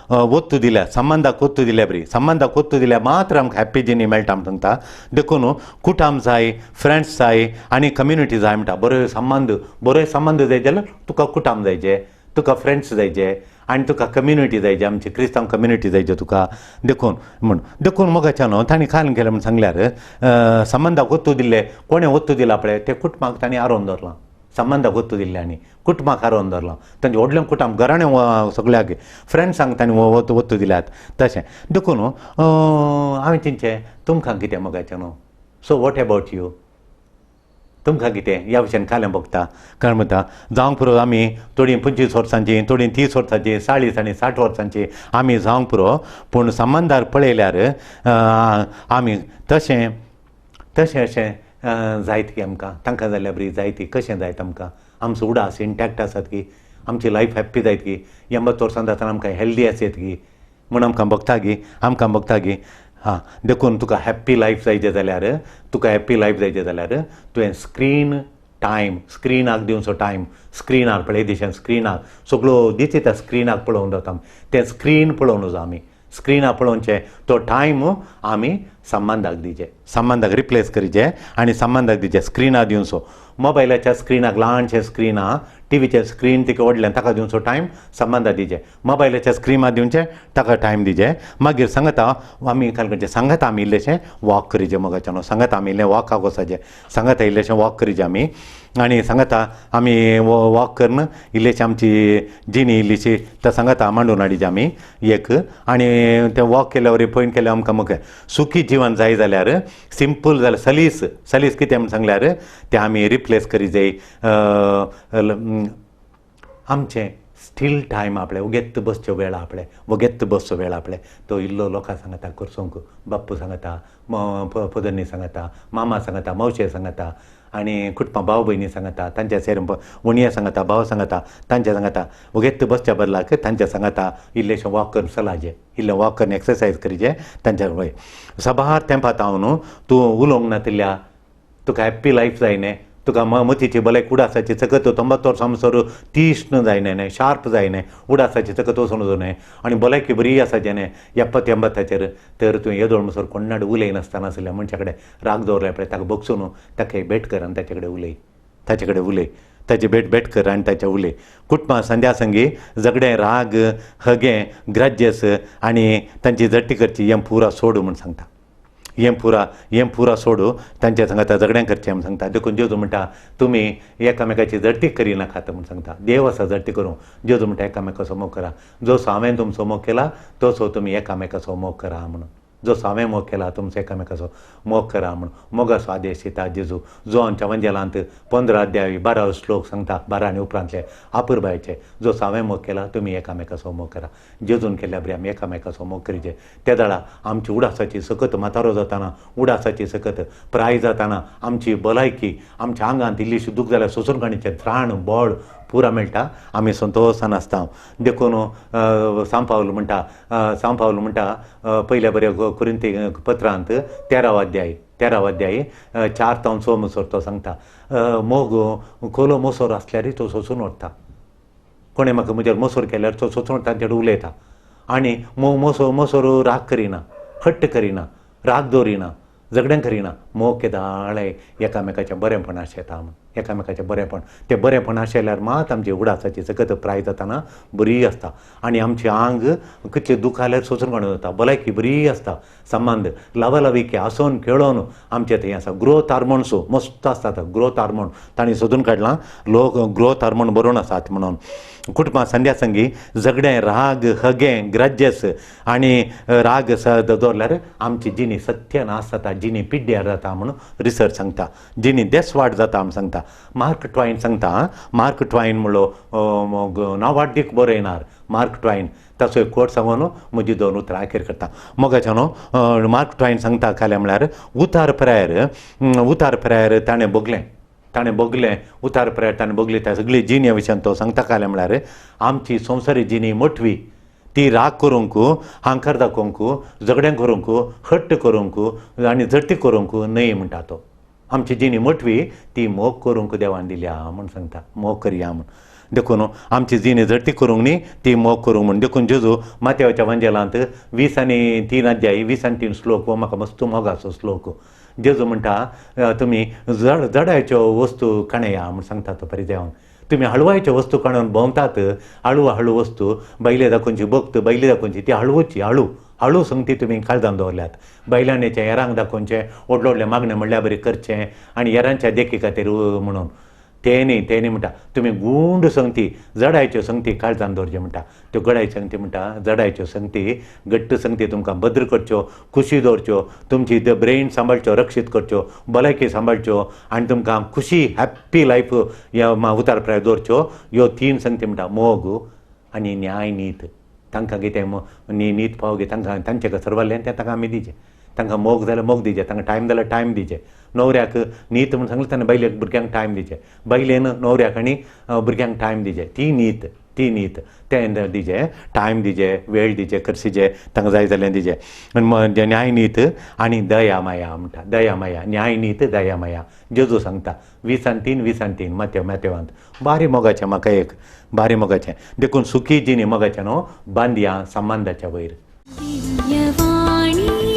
वत्तू दिल्या संबंदाक वत्तू दिल्या बरी संबंदाक वत्तू दिल्या मात्र आमकां हॅप्पी जिणी मेळटा म्हण सांगता. देखून कुटुंब जाय फ्रेंड्स जाय आनी कम्युनिटी जाय म्हणटा. बरो संबंद बरो संबंद जाय जाल्यार तुका कुटुंब जायचे, तुका फ्रेंड्स जायचे आनी तुका कम्युनिटी जाय, आमची क्रिस्तांव कम्युनिटी जाय तुका देखून म्हूण. देखून मोगाच्या न्हू तांणी काल केलें म्हूण सांगल्यार संबंदाक ओत्तू दिल्ले, कोणें ओत्तू दिला पळय ते कुटुंबाक तांणी आरोवन दवरलां, संबंदाक ओत्तू दिल्ले आनी कुटुंबाक आरोवन दवरलां, तांचे व्हडलें कुटुंब घराणें सगळ्याक फ्रेंड्सांक तांणी ओत्तू दिल्यात तशें. देखून हांवें चिंतचें तुमकां कितें मोगाचें न्हू, सो what about you, तुमकां कितें ह्या भशेन कालें भोगता. कारण म्हणटा जावंक पुरो आमी थोडीं 25 वर्सांची, थोडीं 30 वर्सांची, 40 आनी 60 वर्सांची आमी जावंक पुरो, पूण संबंदार पळयल्यार आमी तशें तशें अशें जायत की आमकां तांकां जाल्यार बरी जायती कशें जायत आमकां, आमचो उडास इंटॅक्ट आसात की, आमची लायफ हॅप्पी जायत की, 80 वर्सां जातना आमकां हेल्दी आसत की म्हूण आमकां भोगता गी, आमकां भोगता गी. हां देखून तुका हॅप्पी लायफ जायचें जाल्यार, तुका हॅप्पी लायफ जायचें जाल्यार तुवें स्क्रीन टायम, स्क्रिनाक दिवचो टायम, स्क्रिनार पळय दिशेन स्क्रिनाक सगळो दिता त्या स्क्रिनाक पळोवन जाता तें स्क्रीन पळोवन जावं आमी स्क्रिनाक पळोवचें तो टायम आमी संबंदाक दिवचे, संबंदाक रिप्लेस करचे आनी संबंदाक दिवचे, स्क्रिनाक दिवचो. मोबायलाच्या स्क्रिनाक ल्हानशें स्क्रीन आहा, टिवीचें स्क्रीन तिका व्हडलें ताका दिवचो टायम, संबंदाक दिवचे, मोबायलाच्या स्क्रिनाक दिवचें ताका टायम दिवचे. मागीर सांगता आमी काल सांगता आमी इल्लेशें वॉक करीचे मोगाच्यान, सांगता आमी इल्लें वॉकाक वचपाचें, सांगता इल्लेशें वॉक करीचे आमी आनी सांगता आमी वॉक करून इल्लेशी आमची जिणी इल्लीशी त्या सांगता मांडून हाडीची आमी एक. आनी तें वॉक केल्या वरी पॉयंट केल्यार आमकां मुखार सुखी जिवन जाय जाल्यार सिंपल जाल्यार सलीस सलीस कितें म्हूण सांगल्यार तें आमी रिप्लेस करी जाय आमचें स्टील टायम आपलें वगेत्त बसच्यो वेळ आपलें, वगेत्त बसचो वेळ आपलें तो इल्लो लोकां सांगता करसोंक, बाप्पू सांगता, पदनी सांगता, मामा सांगता, मावशे सांगता आनी कुटुंबां भाव भयणी सांगता, तांच्या सेर उणये सांगता, भाव सांगता, तांच्या सांगता वगेत्त बसच्या बदलाक तांच्या सांगता इल्लेशें वॉक करून चलाचें, इल्लें वॉक करून एक्सरसायज करीचें तांच्या वय. सबार तेंपात हांव न्हू तूं उलोवंक नातिल्ल्या तुका हॅप्पी लायफ जाय न्ही, तुका मतीची भलायकी उडासाची चकत 90 वर्सां म्हणसर तीक्ष्ण जायना न्ही, शार्प जायना, उडासाची चकत वचून न्ही आनी भलायकी बरी आसाचें न्ही 70-80 तर तुवें येदोळ म्हणसर कोण्णाड उलयनासतना आसल्या मनशा कडेन राग दवरल्या पळय ताका बगसून ताका भेट कर आनी ताचे कडेन उलय, ताचे कडेन उलय, ताची भेट भेट कर आनी ताचे उलय. कुटुंबां संध्या संगी झगडें, राग, हगें, ग्रज्यस आनी तांची जट्टी करची हें पुरा सोड म्हूण सांगता, हें पुरा हें पुरा सोडू तांच्या सांगता झगडें करचें म्हूण सांगता. देखून जेजू म्हणटा तुमी एकामेकाची झडटी करिनाकात म्हूण सांगता. देव आसा झडटी करूं, जेजू म्हणटा एकामेकाचो मोग करा, जसो हांवें तुमचो मोग केला तसो तुमी एकामेकाचो मोग करा म्हणून, जसो हांवें मोग केला तुमचो एकामेकाचो मोग करा म्हणून मोगाचो आदेश दिता जेजू. जोहानच्या वंजेलांत 15 अध्याय 12 श्लोक सांगता, 12 आनी उपरांतले आपुरबायचे, जसो हांवें मोग केला तुमी एकामेकाचो मोग करा. जेजून केल्ल्या बरी आमी एकामेकाचो मोग करीचे. ते दाडा आमची उडासाची सकत म्हातारो जाताना, उडासाची सकत प्राय जाताना आमची भलायकी आमच्या आंगांत इल्लीशी दूख जाल्यार सोंसून काडचें त्राण बळ पुरा मेळटा, आमी संतोशान आसता. देखून सांव पावल म्हणटा, सांव पावल म्हणटा पयल्या बऱ्या कुरिंती पत्रांत 13 अध्याय, 13 अध्याय 4 तावन 6 म्हणसर तो सांगता मोग कोलो मोसोर आसल्यारय तो सोंसून व्हरता, कोणें म्हाका म्हजेर मोसोर केल्यार तो सोंसून व्हरता, तांचे उलयता आनी मोसो मोसोर राग करिना, हट्ट करिना, राग दवरिना, झगडें करिना, मोग केदाळे एकामेकाचें बरेंपण आशेता म्हूण, एकामेकाचें बरेंपण तें बरेंपण आशेल्यार मात आमची उडासाची सकत प्राय जाताना बरी आसता आनी आमचें आंग कितलें दूख आल्यार सोंसून काडून जाता, भलायकी बरी आसता, संबंद लवलविके आसोन खेळोन आमचें थंय आसा. ग्रोथ हार्मोन्स मस्त आसतात, ग्रोथ हार्मोन तांणी सोदून काडलां, लोक ग्रोथ हार्मोन बरोवन आसात म्हणून. कुटुंबां संध्या संगी झगडें, राग, हगें, ग्रज्यस आनी राग दवरल्यार आमची जिणी सत्यानाश जाता, जिणी पिड्ड्यार जाता म्हणून रिसर्च सांगता, जिणी देसवाट जाता म्हूण सांगता. मार्क ट्वायन सांगता, मार्क ट्वायन म्हणलो नांवाड्डीक बरयणार मार्क ट्वायन, ताचो एक कोट सांगून म्हजी 2 उतरां आखेर करता. मोगाच्या न्हू मार्क ट्वायन सांगता काल्या म्हळ्यार उतार प्रायर, उतार प्रायर ताणें भोगलें, ताणें भोगलें उतार प्रायर ताणें भोगली त्या सगळी जिणे विशयान तो सांगता काल्या म्हळ्यार आमची संवसारी जिणी मोटवी, ती राग करूंक, हांकार दाखोवंक, झगडें करूंक, हट्ट करूंक आनी झडटी करूंक न्हय म्हणटा तो. आमची जिणी मोटवी ती मोग करूंक देवान दिल्या म्हूण सांगता, मोग करया म्हूण. देखून आमची जिणी झडटी करूंक न्ही, ती मोग करूंक म्हूण. देखून जेजू माथ्याच्या वंजेलांत 20 आनी 3 अध्याय 20 आनी 3 श्लोक हो म्हाका मस्त मोगाचो श्लोक. जेजू म्हणटा तुमी जडायच्यो वस्तू काणया म्हूण सांगता तो परिदेवान. तुमी हळवायच्यो वस्तू काडून भोंवतात, हळू हळू वस्तू बैले दाखोवची, भक्त बैले दाखोवची, ती हळवूची हळू हळू संगती तुमी काळजान दवरल्यात. बैलांचें हेरांक दाखोवचें, व्हडलें व्हडलें मागणें म्हणल्यार बरी करचें आनी हेरांच्या देखी खातीर म्हणून तें न्ही, तें न्ही म्हणटा. तुमी गूंड संगती जडायच्यो संगती काळजान दवरच्यो म्हणटा. त्यो गडाय संगती म्हणटा, जडायच्यो संगती घट्ट संगती तुमकां भद्र करच्यो, खुशी दवरच्यो, तुमची ब्रेन सांबाळच्यो, रक्षीत करच्यो, भलायकी सांबाळच्यो आनी तुमकां खुशी हॅप्पी लायफ ह्या उतार प्राय दवरच्यो. ह्यो तीन संगती म्हणटा, मोग आनी न्याय नीत. तांकां कितें नीत पाव गे तांकां तांचे सर्वालें तें तांकां आमी दिचें. तांकां मोग जाल्यार मोग दिचें, तांकां टायम जाल्यार टायम दिचें. न्हवऱ्याक नीत म्हूण सांगलें तेन्ना बायलेक भुरग्यांक टायम दिचें, बायलेन न्हवऱ्याक आनी भुरग्यांक टायम दिचें. ती नीत, ती नीत तें दिचें, टायम दिचें, वेळ दिचें, करसीचें, तांकां जाय जाल्यार दिचें. आनी न्याय नीत आनी दया माया म्हणटा, दया माया, न्याय नीत दया माया. जेजू सांगता 20:3 20:3 माथ्यो माथ्योवांत. बारी मोगाचें म्हाका एक बारी मोगाचें. देखून सुखी जिणी मोगाचें न्हू बांदया संबंदाच्या वयर. दिव्यवाणी.